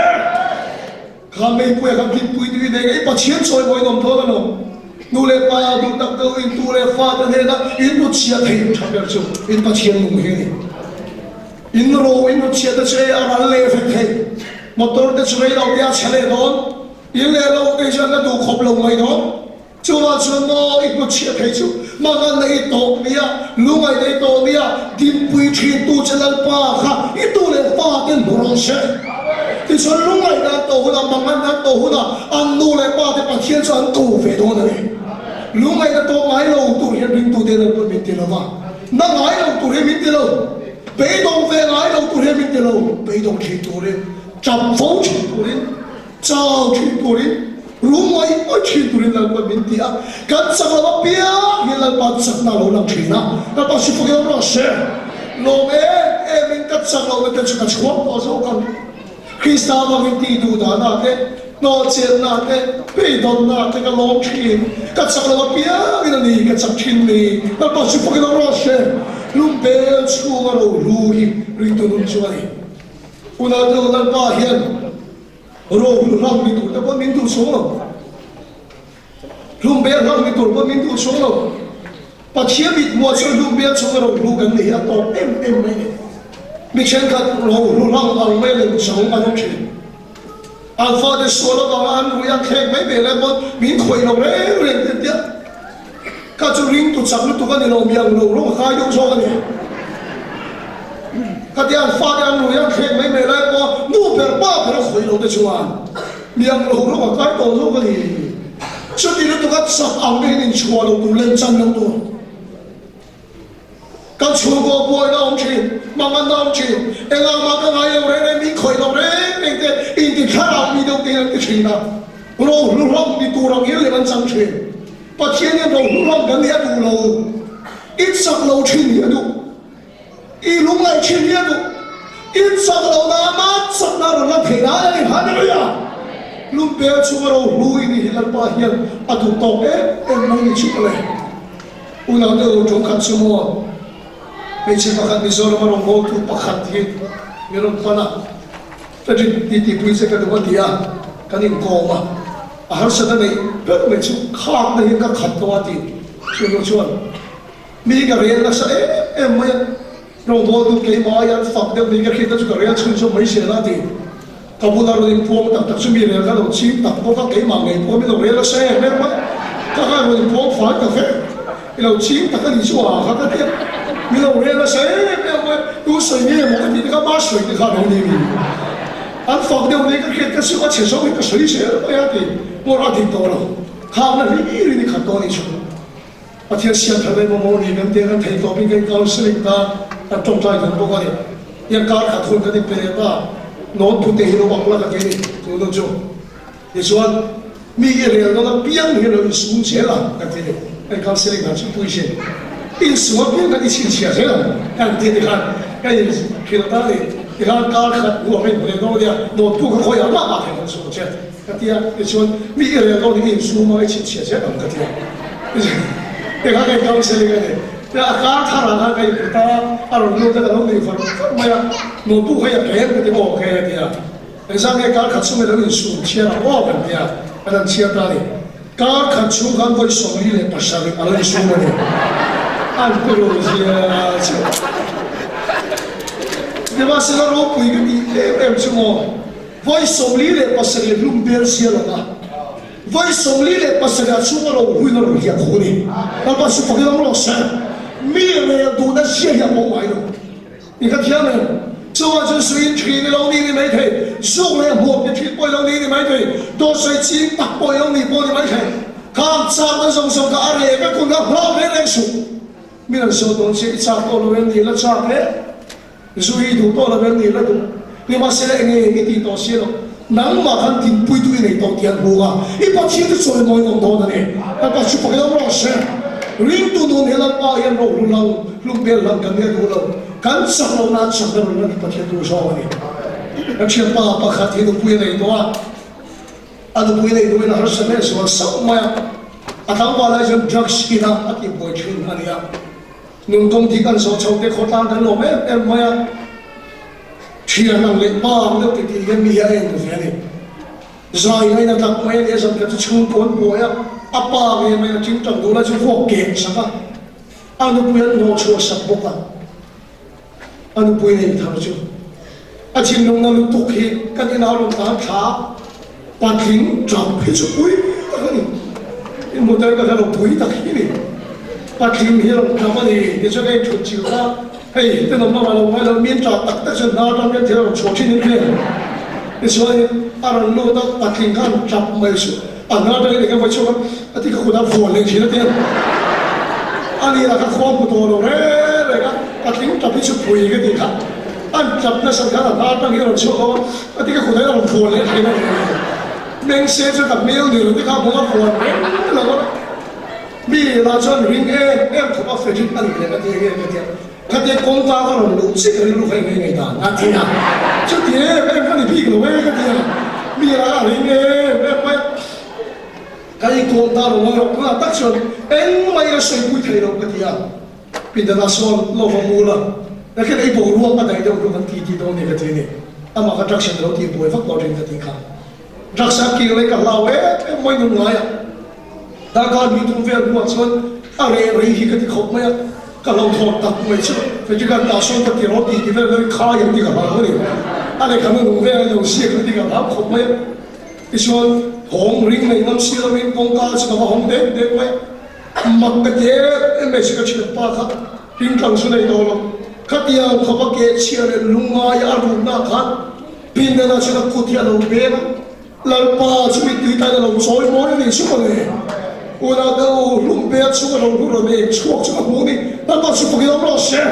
Kha meipuia kan dinpuitu i nei ngei Pathian chawimawiin awm dawn a lo. Nu leh pa duh tak deuh in tu leh fa te hnena in ru chhia thei tha ber chu in Pathian nung hi a ni. In ro in ru chhia te chu ei a ral leh vek thei. Motor te chu rei lo te a chhe leh dawn. In leh lo te chu an la duh khawp lo mai dawn. Chuvang chuan maw i hnutchhiah thei chu mangan na i tawh nia, lungaih na i tawh nia, dinpui thintu che Lalpa kha i tu leh fa ten hmu rawh se. Tichuan lungaih na an tawh hunah, mangan na an tawh hunah an nu leh pa te Pathian chu an ko ve dawn a ni. Lungaih na tawh ngai lo tur hian ringtu te Lalpa min ti lo va, na ngai lo tur hian min ti lo, beidawng ve ngai lo tur hian min ti lo, beidawng thin turin, chap fo thin turin, chau thin turin. Rum mai mai thin turin Lalpa min ti a, kan chak lo apiang hi Lalpa chakna a lo lang thin a, Lalpa si fak ilo rawh se. Lawm em em in ka chak lohna te chu ka chhuak tawh zawk ang. Krista avangin tih duh dahna te, hnawhchelhna te, beidawnna te ka lawm thin. Ka chak lo apiangin a ni ka chak thin ni. Lalpa si fak ilo rawh se. Lumbel chhunga rohlu hi ringtu nun chu a ni. Unau Lalpa hian Rohlu hlang ni tur te pawh min duh chhung lo. Hlumber hlang ni tur pawh min duh chhung lo. Pathian mithmuah chuan hlumber chhunga rohlu kan ni hi a tawp em em mai ni. Mi thenkhat rohlu hlang ang mai lem chang an awm thin. An fate sual avanga an rui an thlek mai mai lai pawn min khawih lo reng reng te tia. Ka chu ringtu chak lutuk a ni lo, mi ang lo rawng a kai deuh zawk a ni. Khatia an fate an rui an thlek mai mai lai pawh nu ber pa ber a khawih lo te chuan mi ang lo rawng a kai tawh zawk a ni. Chuti lutuk a chak ang te hian inchhuah lo tur leh inchan lo tur. Ka chhungkaw buaina awm thin, manganna awm thin, engah mah ka ngai lo reng reng, min khawih lo reng reng te inti thlarau mi deuh te hian an ti thin a, rohlu hlawm ni tur ang hian lem an chang thin. Pathian hian rohlu hlawm kan nih a duh lo, i chak lo thin hi a duh, i lungngaih thin hi a duh, i chak lo na ama chakna rawn lan theih nan a ni. Hallelujah! Lumpel chunga rohlu i nih hi Lalpa hian a duh tawk em em mai ni chu le. Unau deuh ṭawng khat chu maw? Hmeichhe pakhat Mizorama rawngbawltu pakhat hi min rawn pan a, Frederick ti tihpui che ka duh a ti a, kan inkawm a, a harsat a neih ber mai chu khakna hi ka khat tawh a ti. Chu nu chuan mi ka rel nasa em em mai a, rawngbawltu keimah aia an fak deuh ni ka hriat na chu ka rel chhunzawm mai zel a ti. Ka bula rawn inpuang tak tak chu mi rel kha lo ching tak bawk a, keimah ngei pawh min lo rel a se em em a, ka kha rawn inpuang fai ta vek, i lo ching tak a nih chu a kha ka ti a, min lo rel a se em em a, tu sawi nge maw ka tih te kha ma sawi te kha a lo ni mi, an fak deuh nei ka hriat ka chu a chhe zo hi ka sawi zel mai a ti pawh a dik tawh lo, khakna hlir in i khat tawh a nih chu. Pathian siam thar emaw maw ni kan tia kan theih tawpin kan counselling ta kan tawngtai dun bawk a ni. Tiang kar khat hun kan inpe leh ta nawn pute hi lo ang la ka ti a ni chu nu chu. Tichuan mi i rel dawn apiang hi lo insum zel ang kan ti a ni. Kan counselling dan chu pui sin. Insum apiang kan i chhinchhiah zel ang kan ti a tikhan ka inhrilh ta a ni. Tikhan kar khat hnuah ka inhmu leh dawn a nia nawn pu ka khawiah mah mah thei kan sum ang che. Ka ti a, tichuan mi i rel dawn hi i insum a, i chhinchhiah zel ang ka ti a. Tikha ka in counselling a ni. Tia a kar thar ah khan ka inhmu ta a, a rawn lut a ka lo nui far far mai a, Notebook hei a tlem ka ti aw ok a ti a. Engzah nge kar khat chhung hi lo insum chhiar ang aw kan ti a, kan han chhiar ta a ni. Kar khat chhung khan vawi 47 a lo insum a ni. An turu zia chu. Nimahsela ropui ka tih em em chu maw. Vawi 47 hlum bel sial ang a, vawi 47 ah chhunga lo huin a rawn hiah khawh a ni. Lalpa chu fakin awm rawh se. Mi rel duhna zia hi a bo ngai lo. I ka thiam em? Chungah chuan suiin thin i lo ni ni mai thei, zuk leh hmuam ti thin pawh i lo ni ni mai thei, dawhsawi ching tak pawh i lo ni pawh ni mai thei. Khang chakna zawng zawng kha a reh vek hun kha hlau reng reng suh. Mi rawn sawi dawn che i chak tawh lo em ni? La chak hle. Zu hi duh tawh lo em ni la duh. Nimahsela enge i tih tawh si lo. Nangmah khan dinpuitu i nei tawh tih an hmu a, i Pathian chu chawimawi awm dawn a ni. Lalpa chu pakhat awm rawh se. Ringtu nun hi Lalpa hian rohlu hlang, hlum bel hlang kan nia duh lo. Kan chak lohna a chakna rawn lan hi Pathian duh zawng a ni. Kan thianpa pakhat hi nupui a nei tawh a. A nupui nei duhin a harsa hle zual sauh mai a. A tlangval lai chuan drugs ina a tihbuai thin a ni a. Nun kawng dik an zawh chho te khawtlang kan lawm em em mai a, thian ang leh pa ang deuh titi hian mi hi a en ve a ni. Zai ngaina tak mai a ni a, zan khat chu chhungkaw an buai a, a pa nge mai a tingtang duh lai chu vuak keh sak a, a nupui an hnawh chhuah sak bawk a, a nupui nei thar chu a thinlung na lutuk hi kan inah rawn tan thla Patling ṭap hi chu pui tak a ni. I hmu tel ka hre lo, pui tak hi ni. Patling hi a rawn ṭap a ni. Tichuan hei ṭhut chilh kha, hei tenawm lamah lo ngai lo, min ṭap tak tak chuan hnar ṭang hian thil a rawn chhuah ṭhin in hria. Tichuanin a rawn lut a, patling kha an ṭap mai suh. A hnar ṭangin eng emaw chhuak a, a ti ka kut a vuan leh ṭhin a ti a. A ni lah kha khua hmu tawh lo reng reng a, patling ṭap hi chu pui ka tih kha. An ṭap nasa khan a hnar ṭang hi a rawn chhuak a, a ti ka kut a rawn vuan leh ṭhin a ni. Meng se chu ka hmel ni lo te kha bawng a vuan reng lo a, mi lah chuan ring em em khawp a Frederick a nih leh ka ti enge ka ti a, khatia kawngka ka rawn luh chiah ka rilru kha eng nge dan a ti a, chuti em em ka ni bik lo e ka ti a, mi lah a ring em em mai a, ka inkawm ta lo mai rawh tunah tak chuan engmah ila sawipui thei lo ka ti a. Pindana sawn lo va mul a, nakhin ei boruak a daih deuh hluk an ti tih dawn ni ka ti a ni. Amah kha drugs in a lo tih buai vak lo rin ka tih kha. Drugs a kir leh ka hlau em em mai nun ngai a. Darkar hnih thum vel hnuah chuan a reh rei hi ka ti khawp mai a, ka hlauhthawn tak mai chu Frederick-a'n tah sawn ka ti rawh tih ti vel vel in khai ang tih ka hlau a ni. A lehkha na nung vel a lo ziak ang tih ka hlau khawp mai a. Tichuan hawng ring nei ngam si lovin kawngka chu ka va hawng dek dek mai a. Mak ka ti em em mai chu ka thianpa kha hringtlang chu nei tawh lo. Khatiang khawpa ke chhia leh lungngai a rukna khan Pindana chuan a kut hi a lo beng a, Lalpa chu mittui tain a lo chawi mawi a ni chu mawle. Unau te u, hlum bel chunga lo hlu rawn eng chhuak chu ka hmuh ni, Lalpa chu fakin awm rawh se.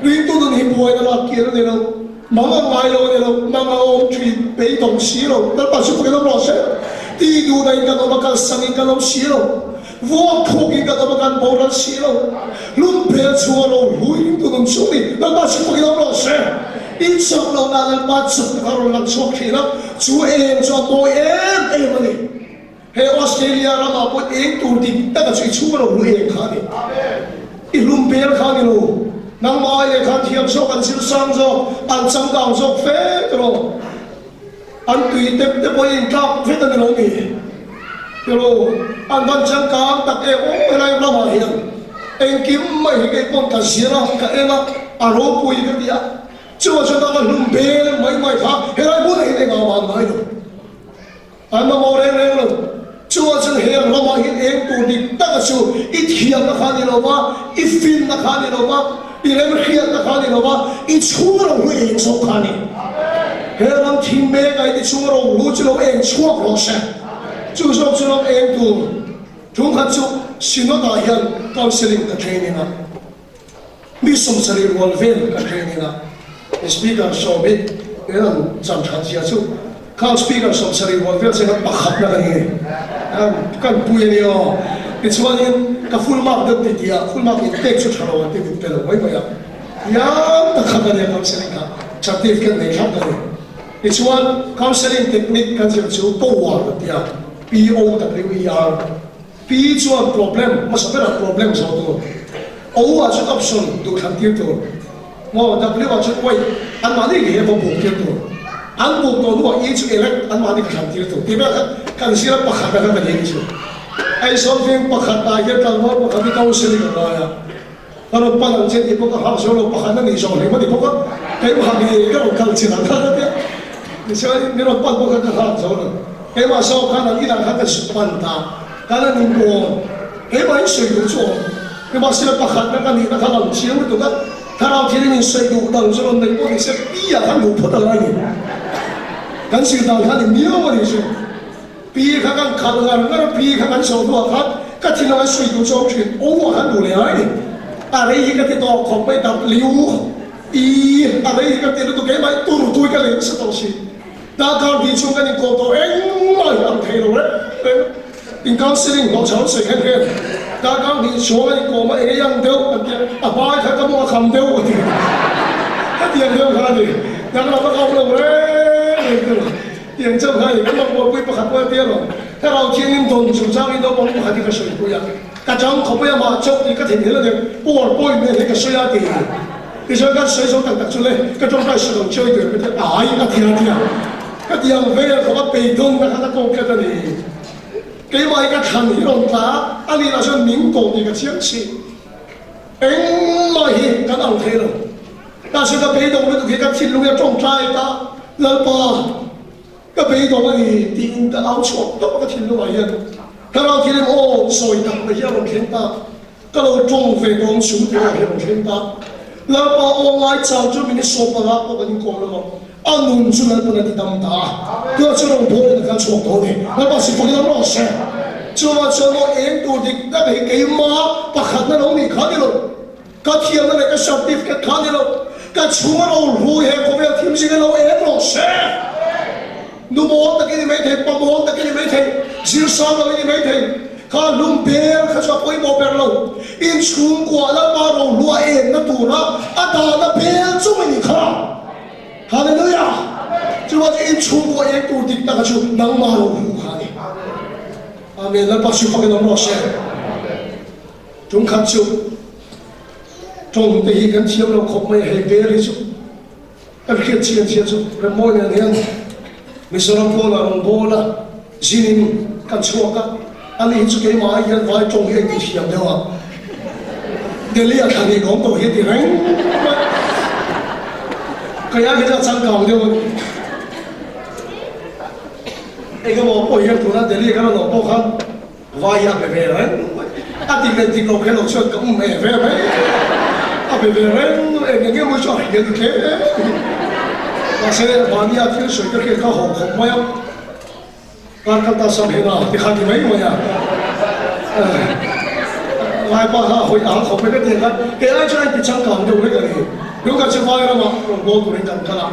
Ringtu nun hi buaina lak kir a ni lo, mang a ngai lo a ni lo, mang a awm thin, beidawng si lo, Lalpa chu fakin awm rawh se. Tih duhna in kan awm a, kalsangin kan awm si lo. Vuak phuk in kan awm a kan boral si lo. Lungphel chhunga lo hlui in tunun chu ni Lalpa chu fakin awm rawh se. In chak lo na Lalpa chak na kha rawn lang chhuak thin a, chu eng chu a mawi em em a ni. He Australia ramah pawh eng tur dik taka chu i chhunga lo hlui eng kha a ni. I hlumphel kha a ni lo. Nangmah ai leh khan thiam zawk an zir sang zawk, an changkang zawk fe tawh. An tui tep te pawh i intlak vek a ni lo mi? Tilo, an van changkang tak em aw helai ramah hian engkim mai hi kei pawn ka zir a, ka en a, a ropui ka ti a, chuvang chuan ka hlum bel mai mai kha helai hmunah hian engah vang ngai lo, an mamawh reng reng lo. Chuvang chuan heng ramah hian eng tur dik taka chu i thiamna kha a ni lo va, i finna kha a ni lo va, i remhriatna kha a ni lo va, i chhung ro hlu eng zawk kha a ni. He ram thim mek a i chhung ro hlu chu lo eng chhuak rawh se. Chu zawk chu ram eng tur thungkhat chu Synod-ah hian counselling ka training a, mi 70 rual vel ka training a, Speaker sawm hi he an chan that zia chu khang Speaker 70 rual vel zinga pakhatna ka ni kan pui a ni aw. Tichuanin ka full mark deuh ti tih ah full mark in pek chu tha lo an ti min pe lo mai mai a, tiang tak kha ka nia counselling kha certificate nei thlap ka ni. Tichuan counselling technique kan zir chu power an ti a, P-O-W-E-R. P chuan problem hmasa berah problem zawh tur, O ah chuan option duhthlan tir tur, maw W ah chuan wait anmahni ngei a va buk tir tur, an buk tawh hnuah E chu elect anmahni ka thlan tir tur tih vel kha kan zir a pakhat a kha ka ni chu. Aizawl veng pakhat ah hian tlangval pakhat hi counselling a ngai a, ka rawn pan ang che tih pawh ka hau zo lo, pakhat a nih zawh hlem a ni bawk a, keimah ngei ka rawn kal chin ang kha ka tia, tichuan min rawn pan pawh kha ka hak zo lo. Keimah zawk khan an inah khan ka zuk pan ta, kan an inkawn. Keimah in sawi duh chu awm. Nimahsela pakhatna ka nihna kha lang chiang lutuk a, thlarau thilin in sawi duh dang chu rawn nei pawh ni se pi ah khan luh phawt a ngai ni. Kan zir dan khan i miau a ni chu. Pi kha kan khalh ngar ngar a, pi kha kan zawh hnuah khan ka thinlung an sawi duh chu awm thin, O ah khan luh leh ngai ni. A rei hi ka ti tawh khawp mai, W, E, a rei hi ka ti lutuk keimah hi tur tui ka lei nasa tawh si. Darkar hnih chhung kan inkawm tawh engmah hi ang thei lo reng reng. In counselling hlawh chho an sawi khen khen. Darkar hnih chhung an inkawm a eng ei ang deuh an ti a, a hmai kha ka mawng a kham deuh a ti. Hetiang deuh kha a ni. Danglam a kau lo reng reng te lo. Tiang chauh kha a ni. Kan mamawhpui pakhat pawh a tia lo. Thlarau Thianghlim dawn chungchang in naupang pakhat hi ka sawipui a. Ka chang khawp mai amah chauh tih ka theihnghilh a ni. Power point nen hi ka sawi a ti. Tichuan kan sawi zo tak tak chu le, ka tawngtai sawi lo chiau i tur ka ti a, ai a ti a ti a, ka ti ang vel khawp a beidawn na khan a kawng tlat a ni. Keimah hi ka thlan hi rawn tla a, a nih lah chuan min kawng tih ka chiang chih. Engmah hi kan ang thei lo. Mahse ka beidawng lutuk hi ka thinlung hi a tawngtai ta, Lalpa, ka beidawng a ni tiin ka au chhuak tawp a ka thinlungah hian. Thlarau thil em aw sawi tak mai hi a rawn thleng ta. Ka lo tawng ve dawn chu tih ah hian an thleng ta. Lalpa aw ngai chang chu min i sawm panga pawh kan inkawm lo ang. A nun chu Lalpan a ti dam ta a. Tunah chuan rawn bawlin a kal chhuak tawh a ni. Lalpa si fakin awm rawh se. Chuvang chuan aw eng tur dik tak hi keimah pakhatna lo nih kha ni lo. Ka thiamna leh ka certificate kha ni lo. Ka chhung a ro hlui he khawvel thim zing a lo eng rawh se. Nu mawl tak i ni maithei, pa mawl tak i ni maithei, zir sang lo i ni maithei. Kha hlum bel kha chu a pawimawh ber lo. In chhungkua Lalpa rohlu a enna tura a dahna bel chung i ni kha. Hallelujah! Chuvang chu in chhungkua eng tur dik taka chu nangmah rohlu kha a ni. Amen. Lalpa chu fakin awm rawh se. Tum khat chu tawng te hi kan thiam lo khawp mai a, hei bel hi chu kan hriat chian chian chu Remmawi nen hian Mizoram pawnah rawn bawl a, zinin kan chhuak a, ani hi chu keimah ai hian vai tawng hi a inti thiam deuh a, Delhi ah thla nih ka awm tawh hi a ti reng mai, kei ai hi chu a changkang deuh a ni. Engemaw pawh hian tuna Delhi kan rawn awm pawh khan Vai a be ve reng mai. A dik leh dik lo kher lo chuan ka um e ve mai. A be ve reng mai. Eng enge maw chu a hriat hle mai. Mahse, mahnia thil sawi ka hriat kha haw khawp mai a. Kar kal ta sam hena ti kha ti mai mai a. Lai pa kha a hawi ang khawp mai ka ti ang khan kei ai chuan a inti changkang deuh hlek a ni. Lungkhat chu vai ramah rawn bawl turin kan kal a.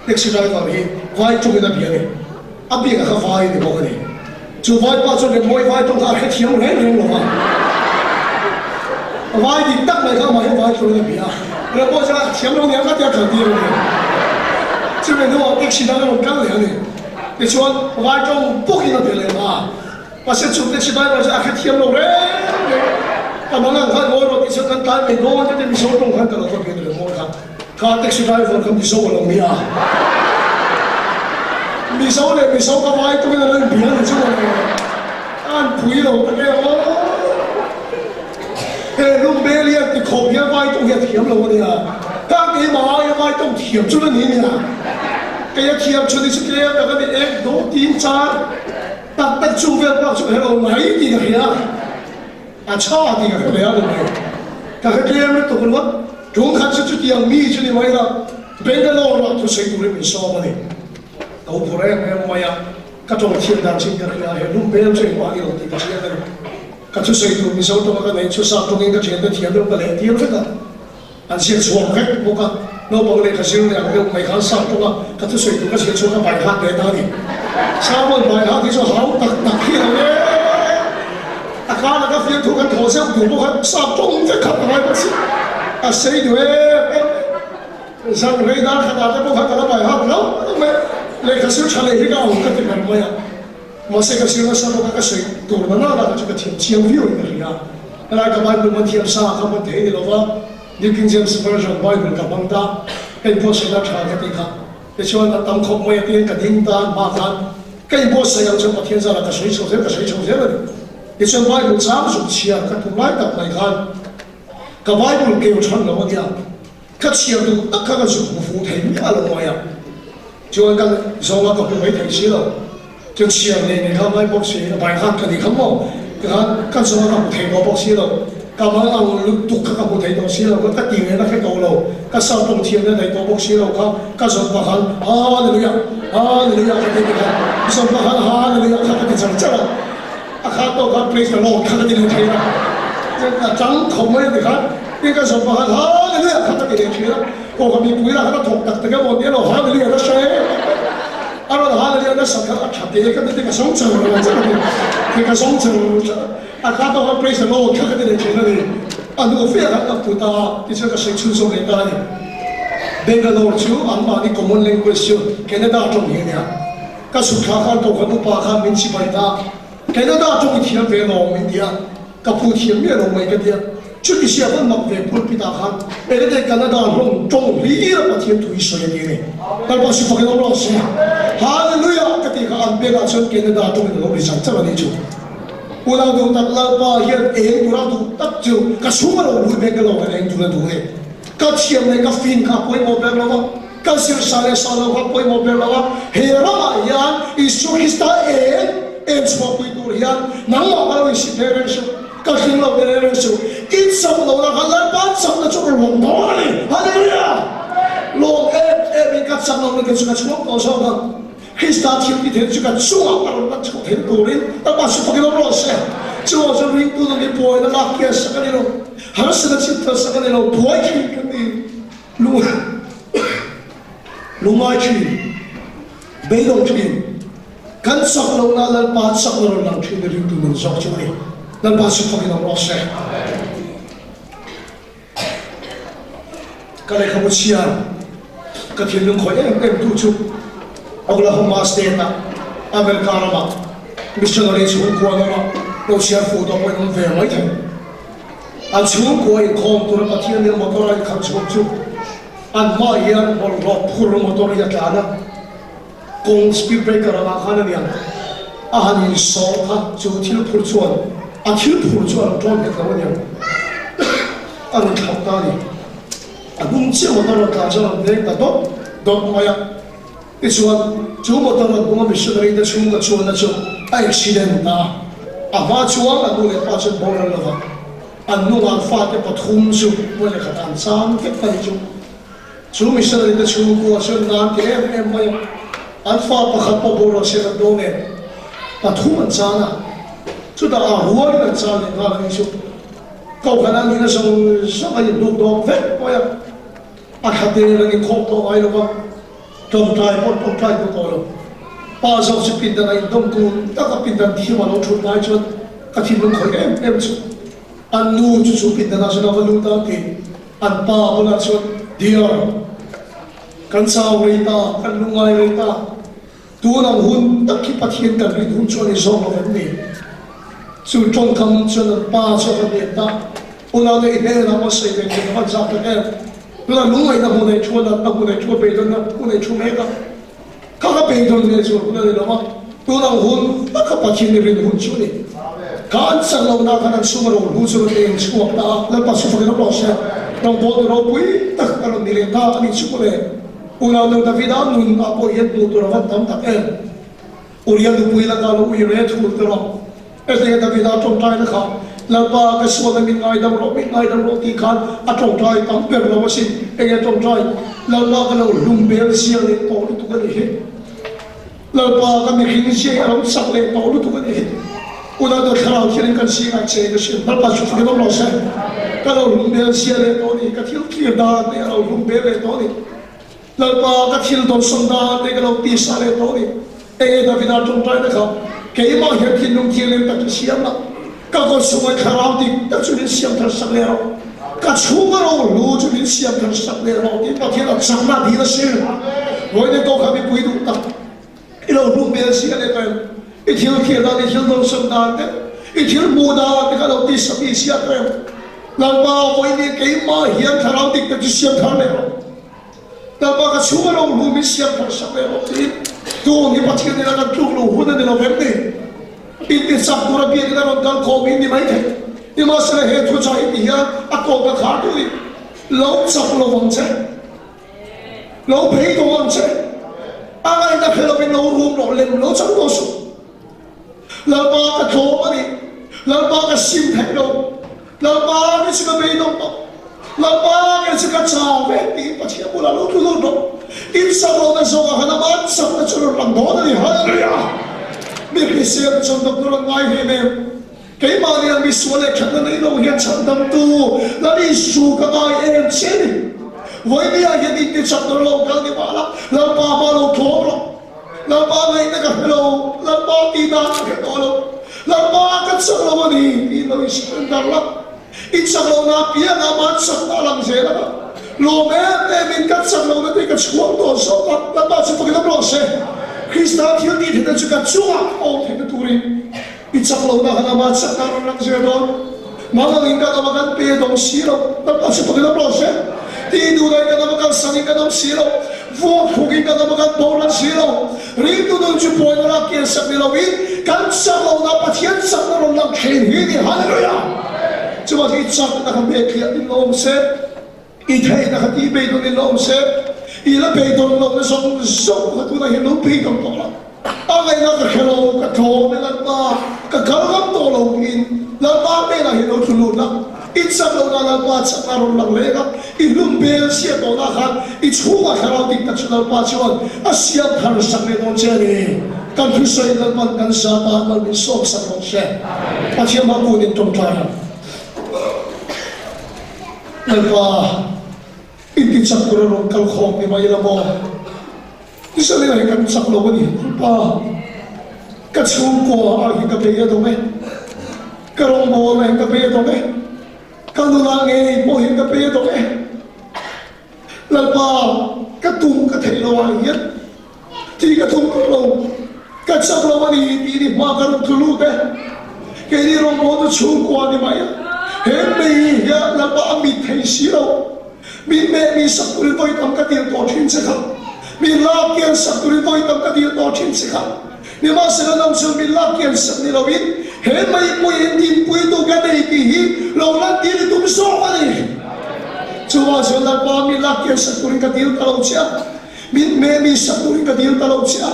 Taxi driver hi vai tawngin a bia a ni. A biak a kha vai a ni bawk a ni. Chu vai pa chuan Remmawi vai tawng kha a hrethiam reng reng lo va. Vai dik tak mai kha amah hi vai turin a bia a. Remmawi chuan a thiam lo nia ka tia kal tir a ni. Chumi hnuah taxi dang a rawn kal leh a ni. Tichuan vai tawng bawkin a bia leh ta a. Mahse chu taxi driver chuan a hrethiam lo reng reng. Ka mang ang khan ngawi rawh tih chuan kan tlai mai dawn te Mizo tawng khan ka lo va bia ta Remmawi kha. Kha taxi driver kha Mizo a lo ni a, Mizo leh Mizo ka vai tumin an lo inbia a ni chu maw le, a an pui lo ta nge aw. He Lumbel hian ti khawp hian vai tawng hi a thiam lo a nia, ka keimah aia vai tawng thiam chu la ni nia, kei a thiam chu ni chu tlem tak a ni, ek do tin char tak tak chung vel bak chu ka hre lo mai tih ka hria. A tha tih ka hre ve a ni mai. Ka hre tlem lutuk ringawt. Tum khat chu chutiang mi chu ni mai la, Bangalore ah thusawi turin min sawm a ni. Ka u phur em em mai a, ka tawng thiam dan chin ka hria, he lum bel chu engmah a ni lo tih ka hriat a ni. Ka thusawi tur Mizo tawnga ka neih chu sap tawngin ka thiante thiam deuh ka leh tir vek a, an ziak chhuak vek bawk a. Naupang lehkha zir leh ang deuh mai khan sap tawnga ka thusawi tur ka ziak chhuak a bai hat leh ta a ni. Sermon bai hat hi chu hau tak tak hi a lo e. A kar laka fiamthu kan thawh zeuh duh bawk a, sap tawng vek kha ka ngai bawk si. A sei duh em em. Zan rei dar khatah te pawh khan ka la bai hat lo mai. Lehkha sir tha leh hi ka awm ka ti ber mai a. Mahse ka sir nasa bawk a, ka sawi tur na nana kha chu ka thiam chiang viau in ka hria. Helai ka Bible hman thiam sa kha hman thei ni lo va, New King James Version Bible ka hmang ta, ka inbuatsaihna tha ka ti kha. Tichuan a tam khawp mai a tiin ka ding ta hma khan ka inbuatsaih ang chuan Pathian zarah ka sawi chho zel ka sawi chho zel a ni. Tichuan Bible chang zuk chhiar ka tum lai tak mai khan ka Bible keu than lo a nia, ka chhiar duh tak kha ka zuk hmu fuh thei miah lo mai a. Chuan ka zawnga ka hmu mai thei si lo. Chuan chhiar nei nei kha ngai bawk si, a bai khan ka ni kha maw? Tikhan ka zawnga ka hmu thei tawh bawk si lo, ka mal ang lutuk kha ka hmu thei tawh si lo, ka ti ngaihna hre tawh lo, ka sa tawng thiamna nei tawh bawk si lo kha ka zawn pah khan Hallelujah, Hallelujah ka ti tikhan zawn pah khan Hallelujah kha ka ti char char a, a kha tawh khan Praise the Lord kha ka ti leh thin a, a chang khawp mai a tikhan tin ka zawn pah khan Hallelujah kha ka ti leh thin a. Aw ka mipui lah khan a thawk tak tak emaw nia lo Hallelujah nasa em a rawn Hallelujah nasa kha a tha te ka ti te ka zawng char char a ni te ka zawng char char a kha tawk a praise the Lord kha ka ti leh thin a ni a hnu fe ah khan ka put a tichuan ka sawi chhunzawm leh ta a ni Bangalore chu anmahni common language chu Canada tawng hi a nia ka chhuk thla khan kohhran upa khan min chibai ta Canada tawng i thiam ve lawm min ti a Ka phu thiam miah lo mai ka tia. Chuti sia hman mak ve pulpit ah khan Engate Canada hlawm tawng hlir a Pathian thu hi sawi a ti a ni. Lalpa si fakin awm rawh se. Hallelujah ka tih kha an bengah chuan Canada tawngin a lo ri char char a nih chu. Unau duh tak Lalpa hian eng tura duh tak chu ka chhung a lo lui beng ka lo han eng tura duh a ni. Ka thiam leh ka fin kha a pawimawh ber lo a, ka zir sa leh sa lo kha a pawimawh ber lo a, he ramah hian Isua Krista eng eng chhuahpui tur hian nangmah ka lo insi thei reng suh, ka hlim lo thei reng suh, i chak lo la kha Lalpa chakna chu ka rawn dawn a ni. Hallelujah! Lawm em em in ka chak lo na te chu ka chhuak tawh zawk ang. Krista thil ti thei chu ka chungah ka rawn lan chhuah theih turin Lalpa chu fakin awm rawh se. Chungah chuan ringtu nang hi buaina lak kian sak a ni lo, harsatna chhit thar sak a ni lo, buai thin kan ni. Lungai thin. Beidawng thin. Kan chak lohna Lalpa chakna rawn lang thin i ringtu nun zawk chu a ni. Lalpa chu fakin awm rawh se. Ka lehkhabu chhiar ka thinlung khawih em em tu chu Oklahoma State ah America ramah missionary chhungkua lama lo chhiar fuh tawh pawhin awm ve mai thei. An chhungkua inkhawm tura Pathian hian motor a inkhalh chhuak chu an hmaah hian bawlhhlawh phur motor hi a tlan a, kawng speed breaker angah khan a niang a han insawh kha chu thil phur chuan a thil phur chu a rawn ṭawn nghet lo a niang a rawn thlauh ta a ni. A hnung chiah motor rawn tlan chu a rawn veng ta dawt dawt mai a, tichuan chu motor rawn hnunga missionary te chhungkaw chuanna chu a accident ta a, a hma chuan a nu leh pa chuan boral lova an hnungah an fate pathum chu hmuh leh khat an chang vek a ni chu. Chu missionary te chhungkua chuan nan ti em em mai a, an fa pakhat pawh boral se an dawn em? Pathum an chan a, chutah a rualin an chan leh nghal a nih chu. Kohhran a nihna zawng zawng a inhnuk dawm vek mai a, a thla te an inkhawm tawh ngai lo va, tawngtai pawh an tawngtai duh tawh lo. Pa zawk chu pindan a indawm kun tak a, pindan thiam a lo thut lai chuan ka thinlung khawih em em chu an nu chu chu pindanah chuan a va lut a ti. An pa bulah chuan, Dear, kan chau rei ta, kan lungngai rei ta. Tun ang hun tak hi Pathian kan rin hun chu a ni zawk lo em ni? Chu tawngkam chuan an pa chu a va hniam ta. Unau te i hnenah maw sawi ve thei ka van zak tak em? Tunah lungngaihna hmun ei thu a natna hmun ei thu a beidawnna hmun ei thu mek a. Kha ka beidawn leh zual hun a ni lo a, tun ang hun taka Pathian i rin hun chu a ni. Kha an chak lohna khan an chhunga rohlu chu rawn eng chhuak ta a, Lalpa chu fakin awm rawh se. Rawngbâwl tu ropui tak a rawn ni leh ta a nih chu mawle. Unau Davida nun ah pawh hian hmuh tur a van tam tak em. Uria nupui lakah lo ui re thul ta rawh. Hetianga Davida tawngtaina kha, Lalpa, ka sualna min ngaidam rawh, min ngaidam rawh tih khan a tawngtai tam ber lo asin. Enge tawngtai? Lalpa, ka lo hlum bel zia leh tawh lutuk a nih hi. Lalpa, ka mihring zia hi a lo chak leh tawh lutuk a nih hi. Unau thlarau thianin kan zingah che ka hriat. Lalpa chu fakin awm rawh se. Ka lo hlum bel zia leh tawh a ni. Ka thil thlir dan te a lo hlum bel leh tawh a ni. Lalpa, ka thil dawnsawm dan te ka lo tisa leh tawh a ni. Enge Davida tawngtaina kha keimah hian thinlung thianghlim tak chu siam la, ka kawt chhunga thlarau dik tak chu min siam thar sak leh rawh, ka chhunga rohlu chu min siam thar sak leh rawh tih Pathian a chakna dil a si. Vawiin tawh kha mipui duh tak i lo hmuh hmel si a ni em? I thil thlir dan, i thil dawnsawm dan te, i thil hmuh dan te kha lo tisa mi si a em? Lalpa, vawiin keimah hian thlarau dik tak chu siam thar leh rawh. Lalpa ka chhung a lo hlu min siam thar sak leh rawh tiin tun hi Pathian nena kan tluk lo hun a ni lo vem ni? Inti chak tura biakin a rawn kal khawm hi ni mai thei. Nimahsela he thu chah hi ti hian a tawp a khar duhin lo chak lo vang che, lo phei tawh ang che, a ngaihna hre lovin lo rum rawh lem lo chang tawh suh. Lalpa ka tlawm a ni, Lalpa ka sim theih lo, Lalpa kei chu ka beidawng tawh, Lalpa kei chu ka chau ve tiin Pathian bulah lo tlu lut rawh. In sak lohna zawngah khan ama chakna chu rawn lang dawn a ni. Hallelujah! Mi hrisel chuan doctor an ngai hle em? Keimah nia mi sual leh thatna nei lo hian chhandamtu Lal Isu ka ngai em che ni. Vawinia hian inti chakna lo kal ni mah la, Lalpa hma lo tlawm rawh. Lalpa ngaihna ka hre lo, Lalpa tihdan ka hre tawh lo, Lalpa ka chak lo a ni tiin lo insiam dar la. I chak lohna apiangah mah chakna a lang zel ang a, lawm em emin ka chak lohna te ka chhuang tawh zawk a, Lalpa chu fakin awm rawh se. Krista thil tih theihna chu ka chungah awm theihna turin i chak lohna khan amah chakna a rawn lang zel dawn. Mangangin kan awm a, kan pe dawng si lo, Lalpa chu fakin awm rawh se. Tih duhdaih kan awm a, kalsanin kan awm si lo, vuak hrukin kan awm a, kan boral si lo. Ringtu nun chu pawina lak kian sak ni loin kan chak lohna Pathian chakna rawn lang thin hi ni. Hallelujah! Chuvang chu i chakna kha hmetliah in lo awm se, i theihna kha tih beidawn in lo awm se, i la beidawn lohna zawng zawng kha tunah hian lo beidawn tawh la. A ngaihna ka hre lo, ka tlawm e Lalpa, ka kal ngam tawh lo tiin Lalpa hnenah hian lo tlu lut la, i chak lohna Lalpa chakna rawn lang leng a, i hlum bel chhiat tawhna khan i chhungah thlarau dik tak chu Lalpa chuan a siam thar sak leh dawn che a ni. Kan thusawi Lalpan kan zata Lal min sawm sak rawh se. Pathian hma kun in tawngtai ang. Lalpa, i ti chak tura rawn kal khawm ni mai la maw? Zaleng hi kan chak lo a ni pa. Ka chhungkua ah hi ka bei a dawng e. Ka rawngbawlna hi ka bei a dawng e. Ka nunah ngei pawh hi ka bei a dawng e. Lalpa, ka tum ka theih lo ah hian thi ka tum tawh lo, ka chak lo a ni tih ni hma ka rawn tlu lut e. Keini rawngbawlna chhungkua ni mai a, he mei hian Lalpa a mit thei si lo. Min meh mi sak turin vawi tam ka dil tawh thin che kha. Min lak kian sak turin vawi tam ka dil tawh thin che kha. Nimahsela nang chuan min lak kian sak ni loin he meipuiin dinpuitu ka nei tih hi lo lantir i tum zawk a ni. Chuvang chuan Lalpa min lak kian sak turin ka dil ta lo che a, min meh mi sak turin ka dil ta lo che a.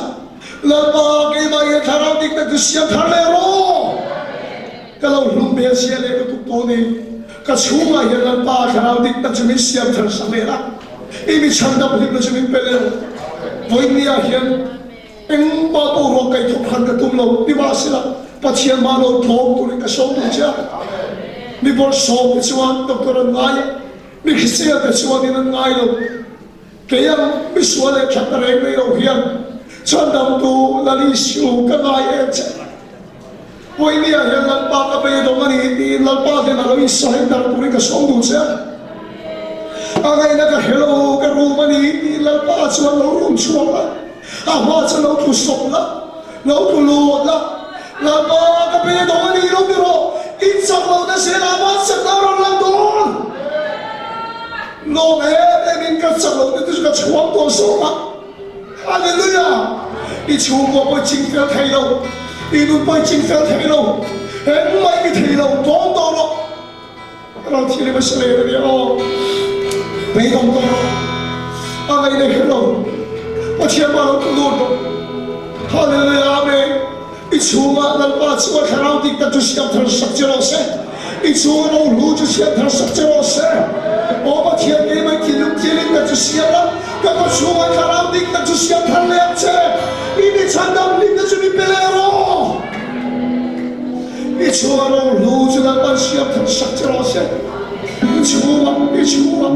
Lalpa keimah hian thlarau dik tak chu siam thar leh rawh. Ka lo hlum ve zia leh lutuk tawh ni. Ka chhungah hian Lalpa thlarau dik tak chu min siam thar sak leh a, i mi chhandam hlimna chu min pe leh. Vawinia hian engmah pawh ruak kaih thawk hran ka tum lo, nimahsela Pathian mah lo tlawm turin ka sawm duh che a. Mi bawlhsawm te chuan doctor an ngai a, mi hrisel te chuanin an ngai lo. Kei ang mi sual leh thatna reng reng lo hian chhandamtu Lal Isu ka ngai em che. Pawimia hian Lalpa ka beidawng a ni tiin Lalpa hnenah lo insurrender turin ka sawm duh che a. A ngaihna ka hre lo, ka rum a ni tiin Lalpa chuan lo rum chhuak la, a hma chu lo tlu sawp la, lo tlu lut la, Lalpa ka beidawng a ni lo ti rawh, in chak lohna zela a chakna a rawn lang dawn. Lawm em em in ka chak lohna te chu ka chhuang tawh zawk a. Hallelujah! I chhungkaw pawh i ching fel thei lo, i nun pawh i ching fel thei lo, engmah i thei lo, dawn tawh rawh. Ral thil i va hre leh ania aw, beidawng tawh rawh. A ngaihna hre lo, Pathian mah lo lut rawh. Hallelujah! Amen! I chhungah Lalpa chu a thlarau dik tak chu siam thar sak che rawh se. I chhunga rohlu chu siam thar sak che rawh se. Aw Pathian, keimah thinlung thianghlim tak chu siam la, ka khaw chhungah thlarau dik tak chu siam thar leh ang che. I mi chhandam hlimna chu mi pe leh rawh. I chhunga rohlu chu Lalpa'n siam thar sak che rawh se. I chhungah, i chhungah.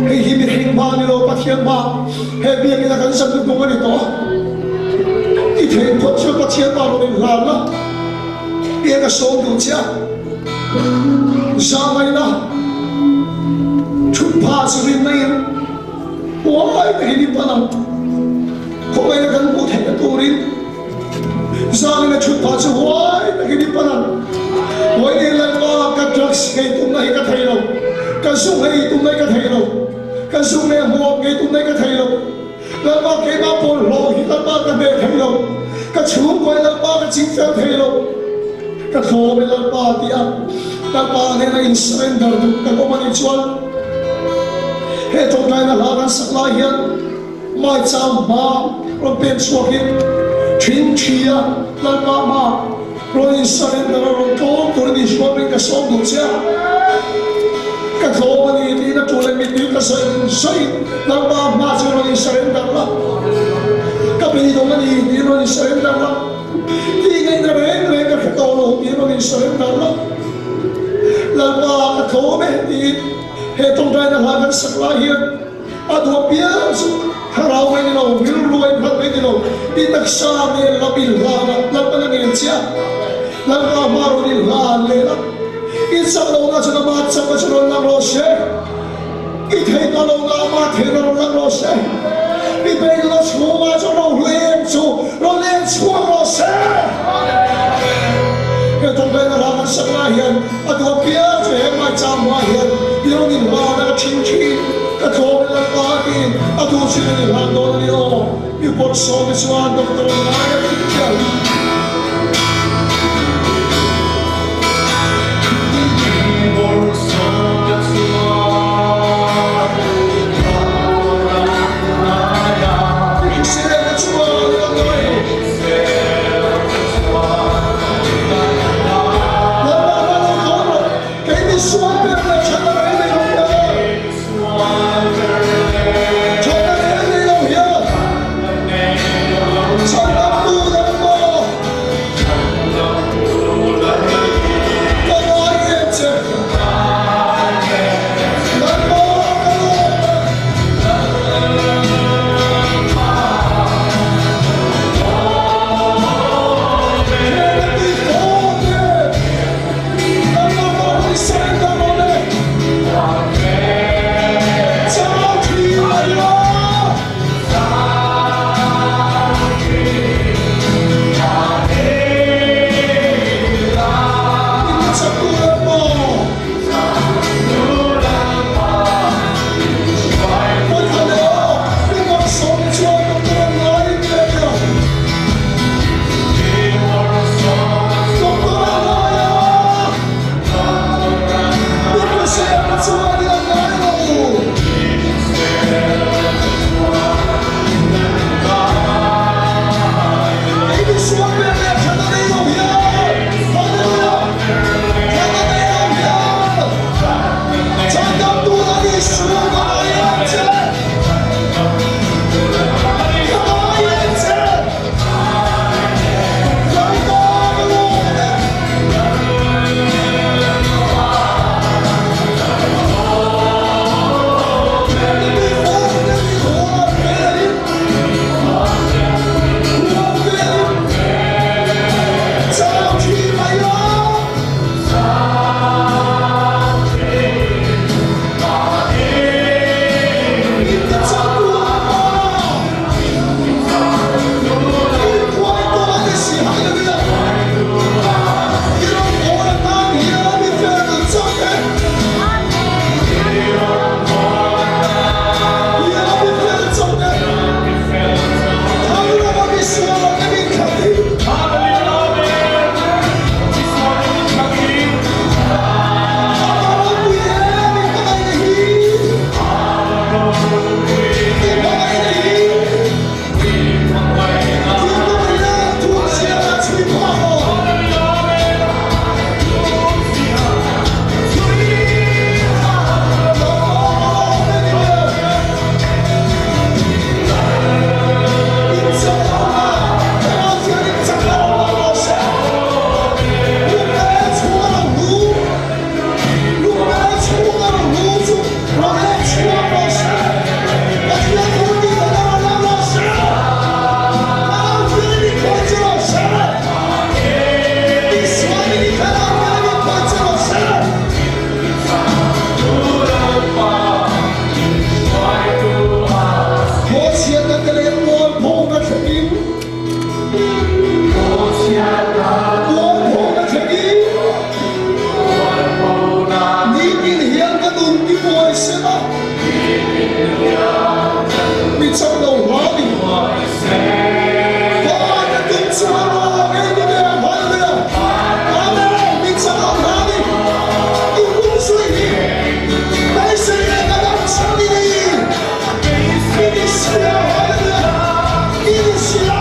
Hei hi mihring hma ni lo, Pathian hma, he biakina kan zan lutuk a ni tawh a. I theih phawt chuan Pathian hma rawn inhlan la, tia ka sawm duh che a. Zangaina thut pha chu rinna in huai takin i pan ang. Khawngaihna kan hmuh theihna turin Zangaina thut pha chu huai takin i pan ang. Huai nei Lalpa, ka drugs ngei tumna hi ka thei lo, ka zu ngei tumna hi ka thei lo, ka zu leh hmuam ngei tumna hi ka thei lo. Lalpa keimah pawlhlawh hi Lalpa ka hneh thei lo, ka chhungkawi Lalpa ka ching fel thei lo, ka tlawm e Lalpa ti a Lalpa hnena in surrender duh kan awm a nih chuan he tawngtaina hla kan sak lai hian maicham hma rawn pen chhuak in thin thi a Lalpa hma rawn in surrender a rawn tlawm tur a nih hruam in ka sawm duh che a, ka tlawm a ni tiin a tul leh mitmui ka sawi sawi Lalpa hma chu rawn in surrender la, ka beidawng a ni tiin rawn in surrender la, tih ngaihna reng reng ka hre tawh lo tiin rawn in surrender la, Lalpa ka tlawm e tiin he tawngtaina hla kan sak lai hian A duah piang chu thlarau mai ni lo, rilru a inhlat mai ni lo, i taksa nel lam i hlan a, lam a nel che a, Lalpa hma rawn i hlan leh a, i chak lohna chuan ama chakna chu rawn lang rawh se, i theihna lohna ama theihna rawn lang rawh se, i beidawna chhungah chuan rohlu em chu rawn leng chhuak rawh se. He tawngtaina hla kan sak lai hian A duah piang chu he maicham hma hian i rawn inhlan a, ka thin thin, ka tlawm i Lalpa tiin a duh chin an inhlan dawn a ni aw. I bawrhsawm hi chuan doctor an ngai a ti hial. I hriselna chuan a ngai lo. Mualphona thlengin Nitin hian ka nun tibuai sela Mi chak lo hla ni Van a tum chuan aw ngei ni ve ang Hallelujah Amen Mi chak lo hla ni I hun zui hi Beisei leh ka dam chhan i ni I ni sia Hallelujah I ni sia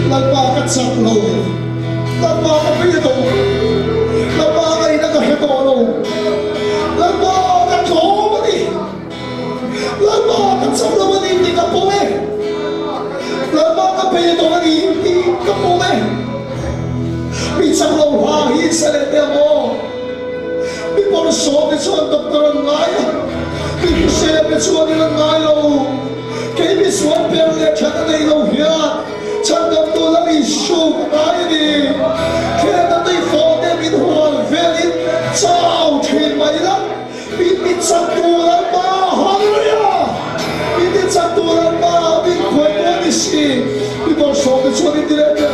Lalpa ka chak lo, Lalpa ka pei tawh, Lalpa ka ina ka hre tawh lo, Lalpa ka tlawm a ni, Lalpa ka chak lo a ni tih ka pawm e, Lalpa ka pei tawh a ni tih ka pawm e. Mi chak lo hla hi sa leh teh ang aw. Mi bawlhsawm te chuan doctor an ngai a, mi hrisel te chuan in an ngai lo. Kei mi sual ber leh that a nei lo hian chhandamtu lam Isu ka ngai a ni. Khelna tei fawh te min hual velin chau thin mai la, min ti chak tur Lalpa, Hallelujah! Min ti chak tur Lalpa, min khuai tu a ni si. Mi bawlhsawm te chuan in ti leh teh.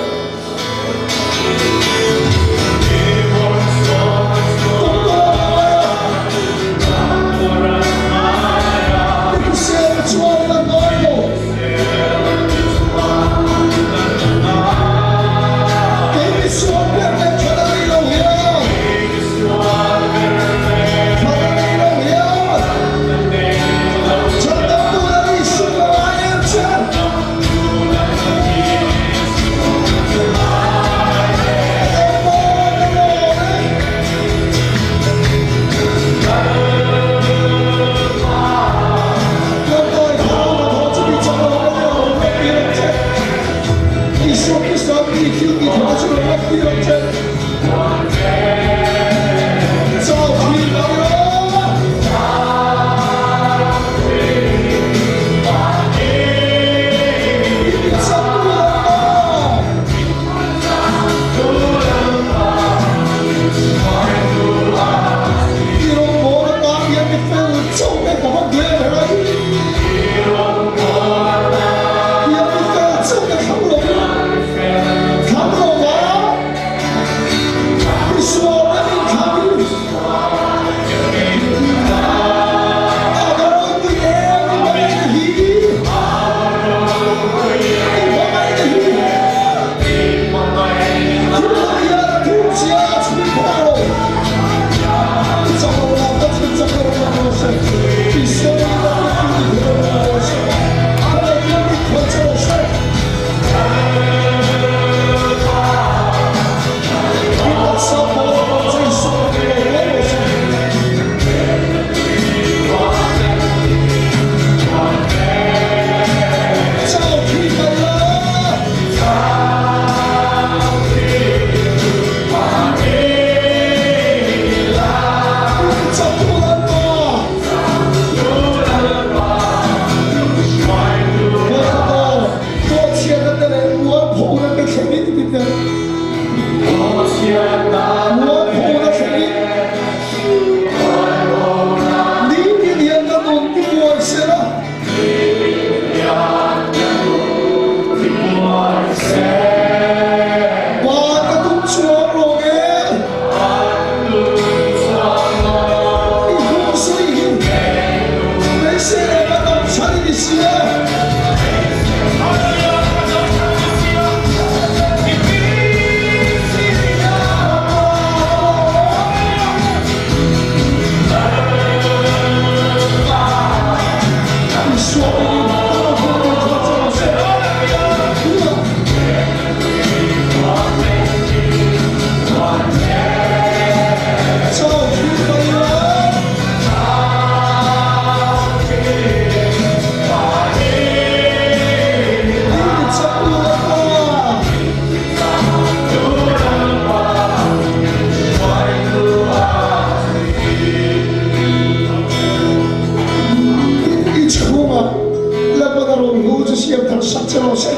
Lalpan a rohlu chu siam thar sak che rawh se.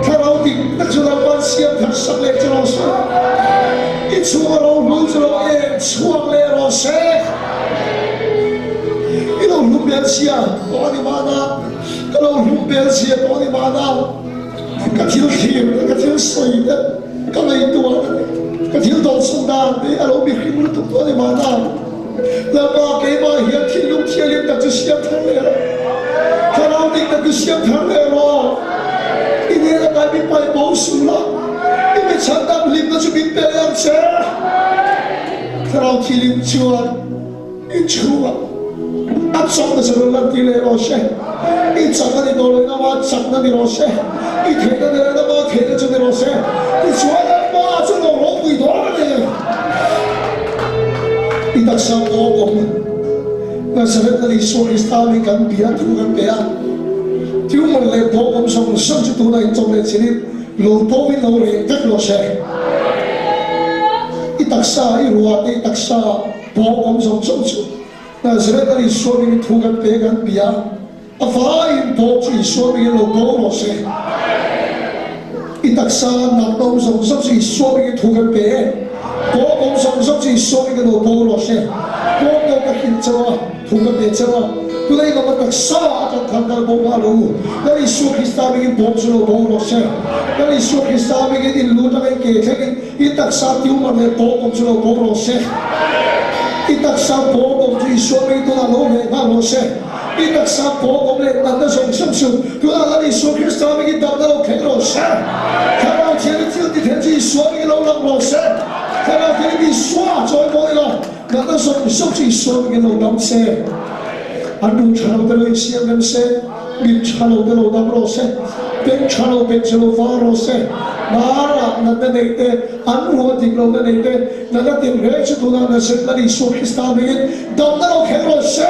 Thlarau dik tak chu Lalpan siam thar sak leh che rawh se. I chhunga rohlu chu lo eng chhuak leh rawh se. I lo hlum bel chhia pawh a ni mahna, ka lo hlum bel chhia pawh a ni mahna, ka thil thlir te, ka thil sawi te, ka ngaihtuah te, ka thil dawhsan dan te a lo mihring lutuk pawh a ni mahna. Lalpa, keimah hian thinlung thianghlim tak chu siam thar leh rawh. Thlarau dik tak chu siam thar leh rawh. I hnena kai min paih bo suh la, i mi chhandam hlimna chu min pe leh ang che. Thlarau thilim chuan inchhungah a chakna chu rawn lantir leh rawh se. I chakna ni tawh loin ama chakna ni rawh se. I theihna ni loin ama theihna chu ni rawh se. Tichuan Lalpa chu lo ropui dawn a ni. I taksa pawh awm Nazareth Lal Isua Krista mi kan bia thu kan pe a. Thil mawlh leh pawh awm zawng zawng chu tunah inchawm leh chin in lo pawhin lo reh vek rawh se. I taksa, i ruah te i taksa pawh awm zawng zawng chu Nazareth Lal Isua mi thu kan pe kan bia. A vaiin pawh chu Isua mingin lo bo rawh se. I taksa natna awm zawng zawng chu Isua mingin thu kan pe e. Pawh awm zawng zawng chu Isua mingin lo bo rawh se. Pawh lo ka hrilh cheu a, thu ka pe cheu a, tunah i lawma taksa atang khan kal bo nghal u. Lal Isua Krista mingin pawh chu lo bo rawh se. Lal Isua Krista mingin in lu atanga i ke thlengin i taksa tumor leh pawh awm chu lo bo rawh se. I taksa pawh awm chu Isua mingin tunah lo hleh nghal rawh se. I taksa pawh awm leh natna zawng zawng chu tunah Lal Isua Krista mingin damna lo thleng rawh se. Thlarau Thianghlim thil ti thei chu Isua mingin lo lang rawh se. Thlarau Thianghlim Isua chawi mawi ila, natna zawng zawng chu Isua mingin lo dam se. An duh tha lo te lo insiam rem se, mit tha lo te lo dam rawh se, beng tha lo beng chu lo var rawh se. Hmarah natna neih te, an ruah dik lohna neih te, natna tinreng chu tunah Nazareth Lal Isua Krista mingin Damna lo thleng rawh se.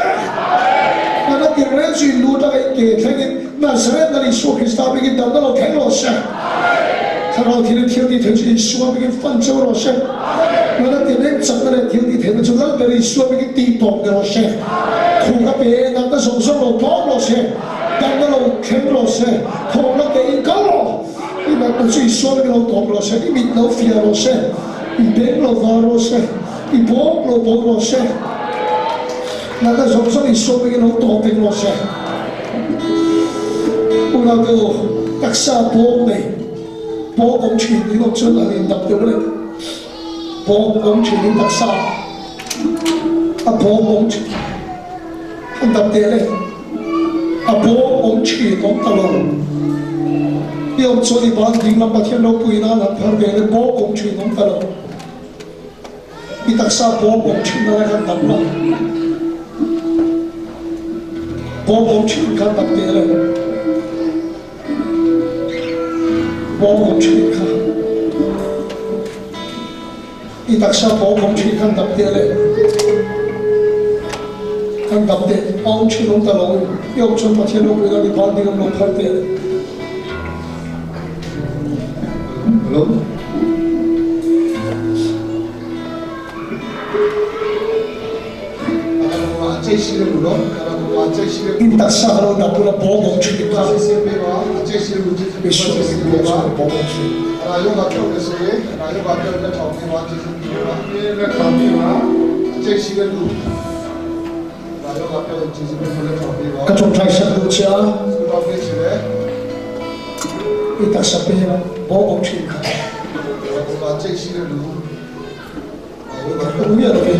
Nana tinreng chu in lu atanga in ke thlengin Nazareth Lal Isua Krista hmingin damna lo thleng rawh se. Thlarau thilin thil tih theih chu Isua hmingin fan cheu rawh se. Nana tinreng chakna leh thil tih theihna chu Lal ber Isua hmingin tih tawp ni rawh se. Thu ka pe e, natna zawng zawng lo tlawm rawh se. Damna lo thleng rawh se. Thawkna ke in kal rawh. I natna chu Isua hmingin lo tawp rawh se. I mit lo fiah rawh se. I beng lo var rawh se. I bawk lo bo rawh se. Natna zawng zawng i suam engin lo tawp vek rawh se. Unau te u, taksa bawk nei, bawk awm thin in awm chuan an indap deuh reng. Bawk awm thin in taksa a bawk awm thin an dap teh le. A bawk awm thin awm ta lo. I awm chuan i ban dinglam Pathian ropui nan han phar ve le, bawk awm thin awm ta lo. I taksa bawm awm thin lai khan dam la, bawm awm thin khan dam teh le, bawm awm thin kha i taksa bawm awm thin khan dam teh le, kan dam teh a awm thin awm ta lo i awm chuan Pathian ropui nan i ban ding awm lo phal teh le. Hello. In taksa ka lo dap bula bawm awm thin kha. Misual in bawm chu bawm awm thin. Ka tawngtai sak duh che a, i taksa peng bawk awm thin kha. Ka miah lovin.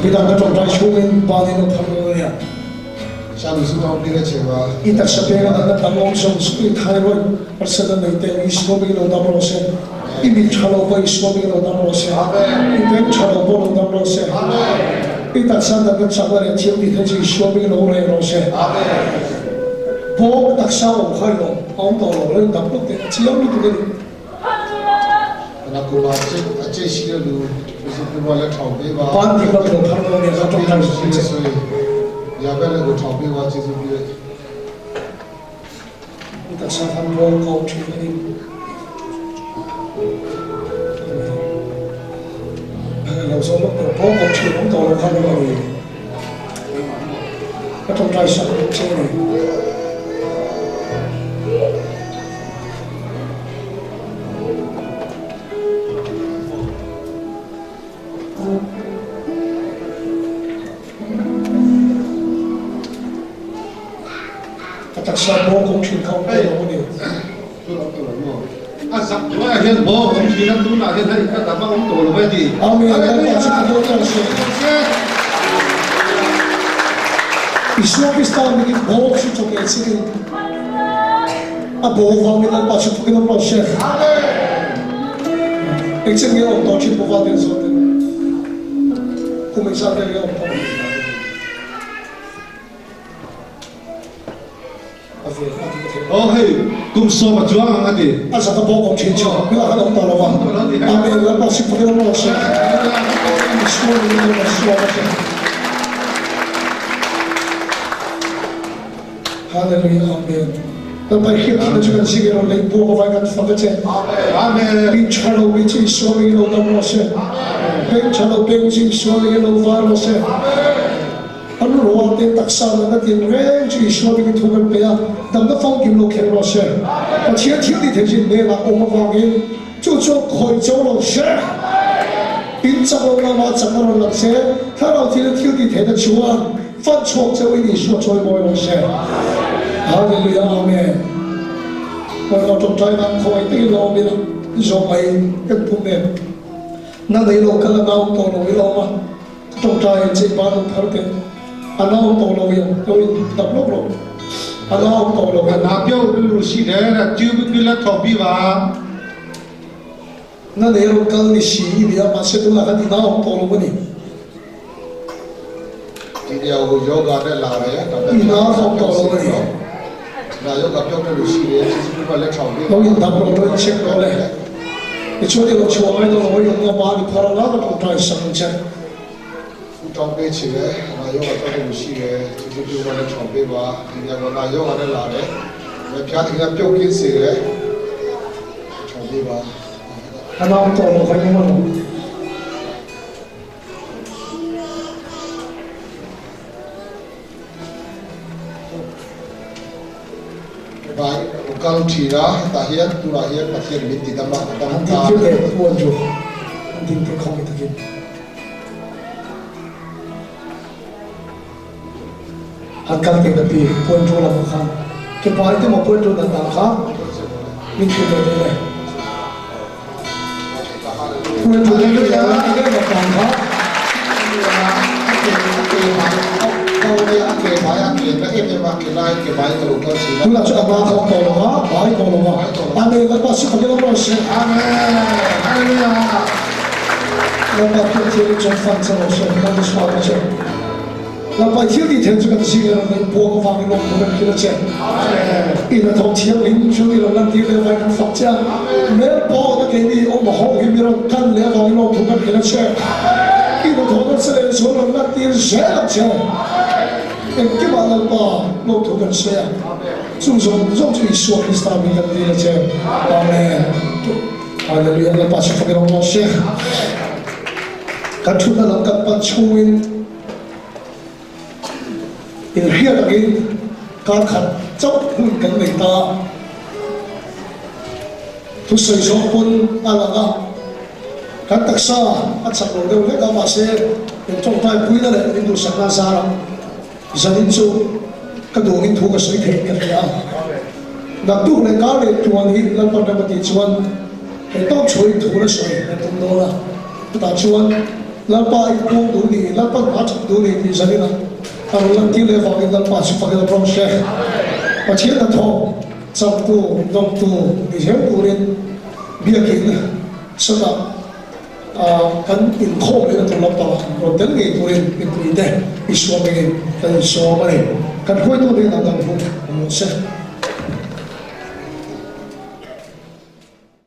Midang ka tawngtai chhungin banin a phar dawn a nia. I taksa peng a natna tam awm zawng zawng i thyroid harsatna nei te Isua hmingin lo dam rawh se. I mit tha lo pawh Isua hmingin lo dam rawh se. I beng tha lo pawh lo dam rawh se. I taksa natna chakna leh thil tih theih chu Isua hmingin lo reh rawh se. Bawk taksa awm kha i awm a awm tawh lo, lo in dam lawk teh a chiang lutuk a ni. Ban dik lam lo phar dawn nia ka tawngtai zawk che. I taksa khan bawk ka awm thin a ni. Lo zawm lawk tawh pawh awm thin awm tawh lo kha lo a ni. Ka tawngtai sak duh che a ni. Ka taksa bawk awm thin kha awm tawh lo a ni. A zak hnuaiah hian bawk awm thin a, tunah hian hei ka dam a awm tawh lo e ti. Amen, Lalpa chu ka dawt ang che. Isua Krista mingin bawk chu chawhmeh chikin a bawk vangin Lalpa chu fakin awm rawh se. Engchen nge awm tawh thin Bawva nen zawh teh. Kum engzat vel nge awm tawh? A ve a ti ka thei lo. Aw hei kum sawm a chuang ang a ti. A zak a bawk awm thin chu hmel ah khan awm tawh lo a. Amen Lalpa sim fakin awm rawh se. Isua ni in a suam a che. Hallelujah Amen. Lalpa i hriat thina chu kan zing emaw lei buak avai kan fak a che. Amen. Pin tha lo mi chu Isua mingin lo dam rawh se. Peng tha lo peng chu Isua mingin lo var rawh se. An rual te taksa natna tin reng chu Isua mingin thu kan pe a, damna famkim lo khelh rawh se. Pathian thil tih theih chin hnenah awm avangin chu chu khawih cho lo se. In chak lo lama chak a rawn lang se, thlarau thil a thil tih theihna chuan fan chhuak cheu in Isua chawi mawi rawh se. Hallelujah Amen. Ngaihtuah tawngtai nan khawngaih takin lo awm ila, zawng mai kan pum em. Na nei lo kal a nau tawh lo i awm a. Tawngtai in chei ban phar teh a nau tawh lo in lo in dap lawk lawk a nau tawh lo in. Na piau rilru si le na tiu bi pi la thaw bi va. Na nei rawn kal ni si i nia mahse tunah khan i nau tawh lo a ni. Ti lio yoga ne la re I nau tawh lo a ni. Na yoga piau rilru si le chi chi pi le thaw bi. Lo in dap rawh lo in check rawh le. Tichuan i lo chhuah mai dawn lo i awmna ban i phar anga ka tawngtai sak ang che. U tawng pe chi le, na yoga tawng pe si le, chi chi piu ma le chhawng pe ba, ti nia na yoga ne la le, me phya thing na piu kin si le, chhawng pe ba. A nau tawh lo kha eng emaw. Bai u kal thin a, hetah hian tunah hian Pathian min ti dam a, a dam ta. An ding leh puan chu an ding te khawngaih takin. Han kal teh ka ti, puan chu lam khan ke pai te maw puan chu dan dan kha min hrilh ve teh le. Puan chu dan dan kha. Tunah chuan a hma kha awm tawh lo a, bai tawh lo a. Amen, Lalpa si fakin awm rawh se. Lalpa thil thil in chuan fan che rawh se, kan ti chhuak a che. Lalpa i thil tih theih chu kan zing erawh nei buang avangin lawm tur kan hrilh a che. I hnathawk thianghlim chu i rawn lantir leh avangin kan fak che a. Mel pawh na keini awm ho hi mi rawn kan leh avangin lawm tur kan hrilh a che. I hnathawk nasa leh zual rawn lantir zel ang che. Engkimah Lalpa lawm thu kan sawi a, chung zawng zawng chu Isua Krista min kan dil a che. Amen. Hallelujah Lalpa chu fakin awm rawh se. Kan thutna lam kan pan chhungin inhriat angin kar khat chauh hun kan nei ta. Thusawi zawng pawn a lang a, kan taksa a chak lo deuh hlek a, mahse in tawngtai puina leh min duhsakna zarah zanin chu ka duhangin thu ka sawi thei ka hria a. Naktuk leh kar leh tuan hi Lalpan rem a tih chuan hei tawp chhuahin thu la sawi kan tum dawn a, chutah chuan Lalpa i puang duh ni, Lalpan hma chak duh ni tih zanin ah a rawn lantir leh avangin Lalpa chu fakin a rawng hre. Pathian hnathawk chaktu, nawmtu ni zel turin biakin sawtah kan inkhawm lehna tur lampangah rawn tel ngei turin mipuite Isua hmingin kan insawm a ni. Kan hruaitu hnenah kan hun awm rawh se.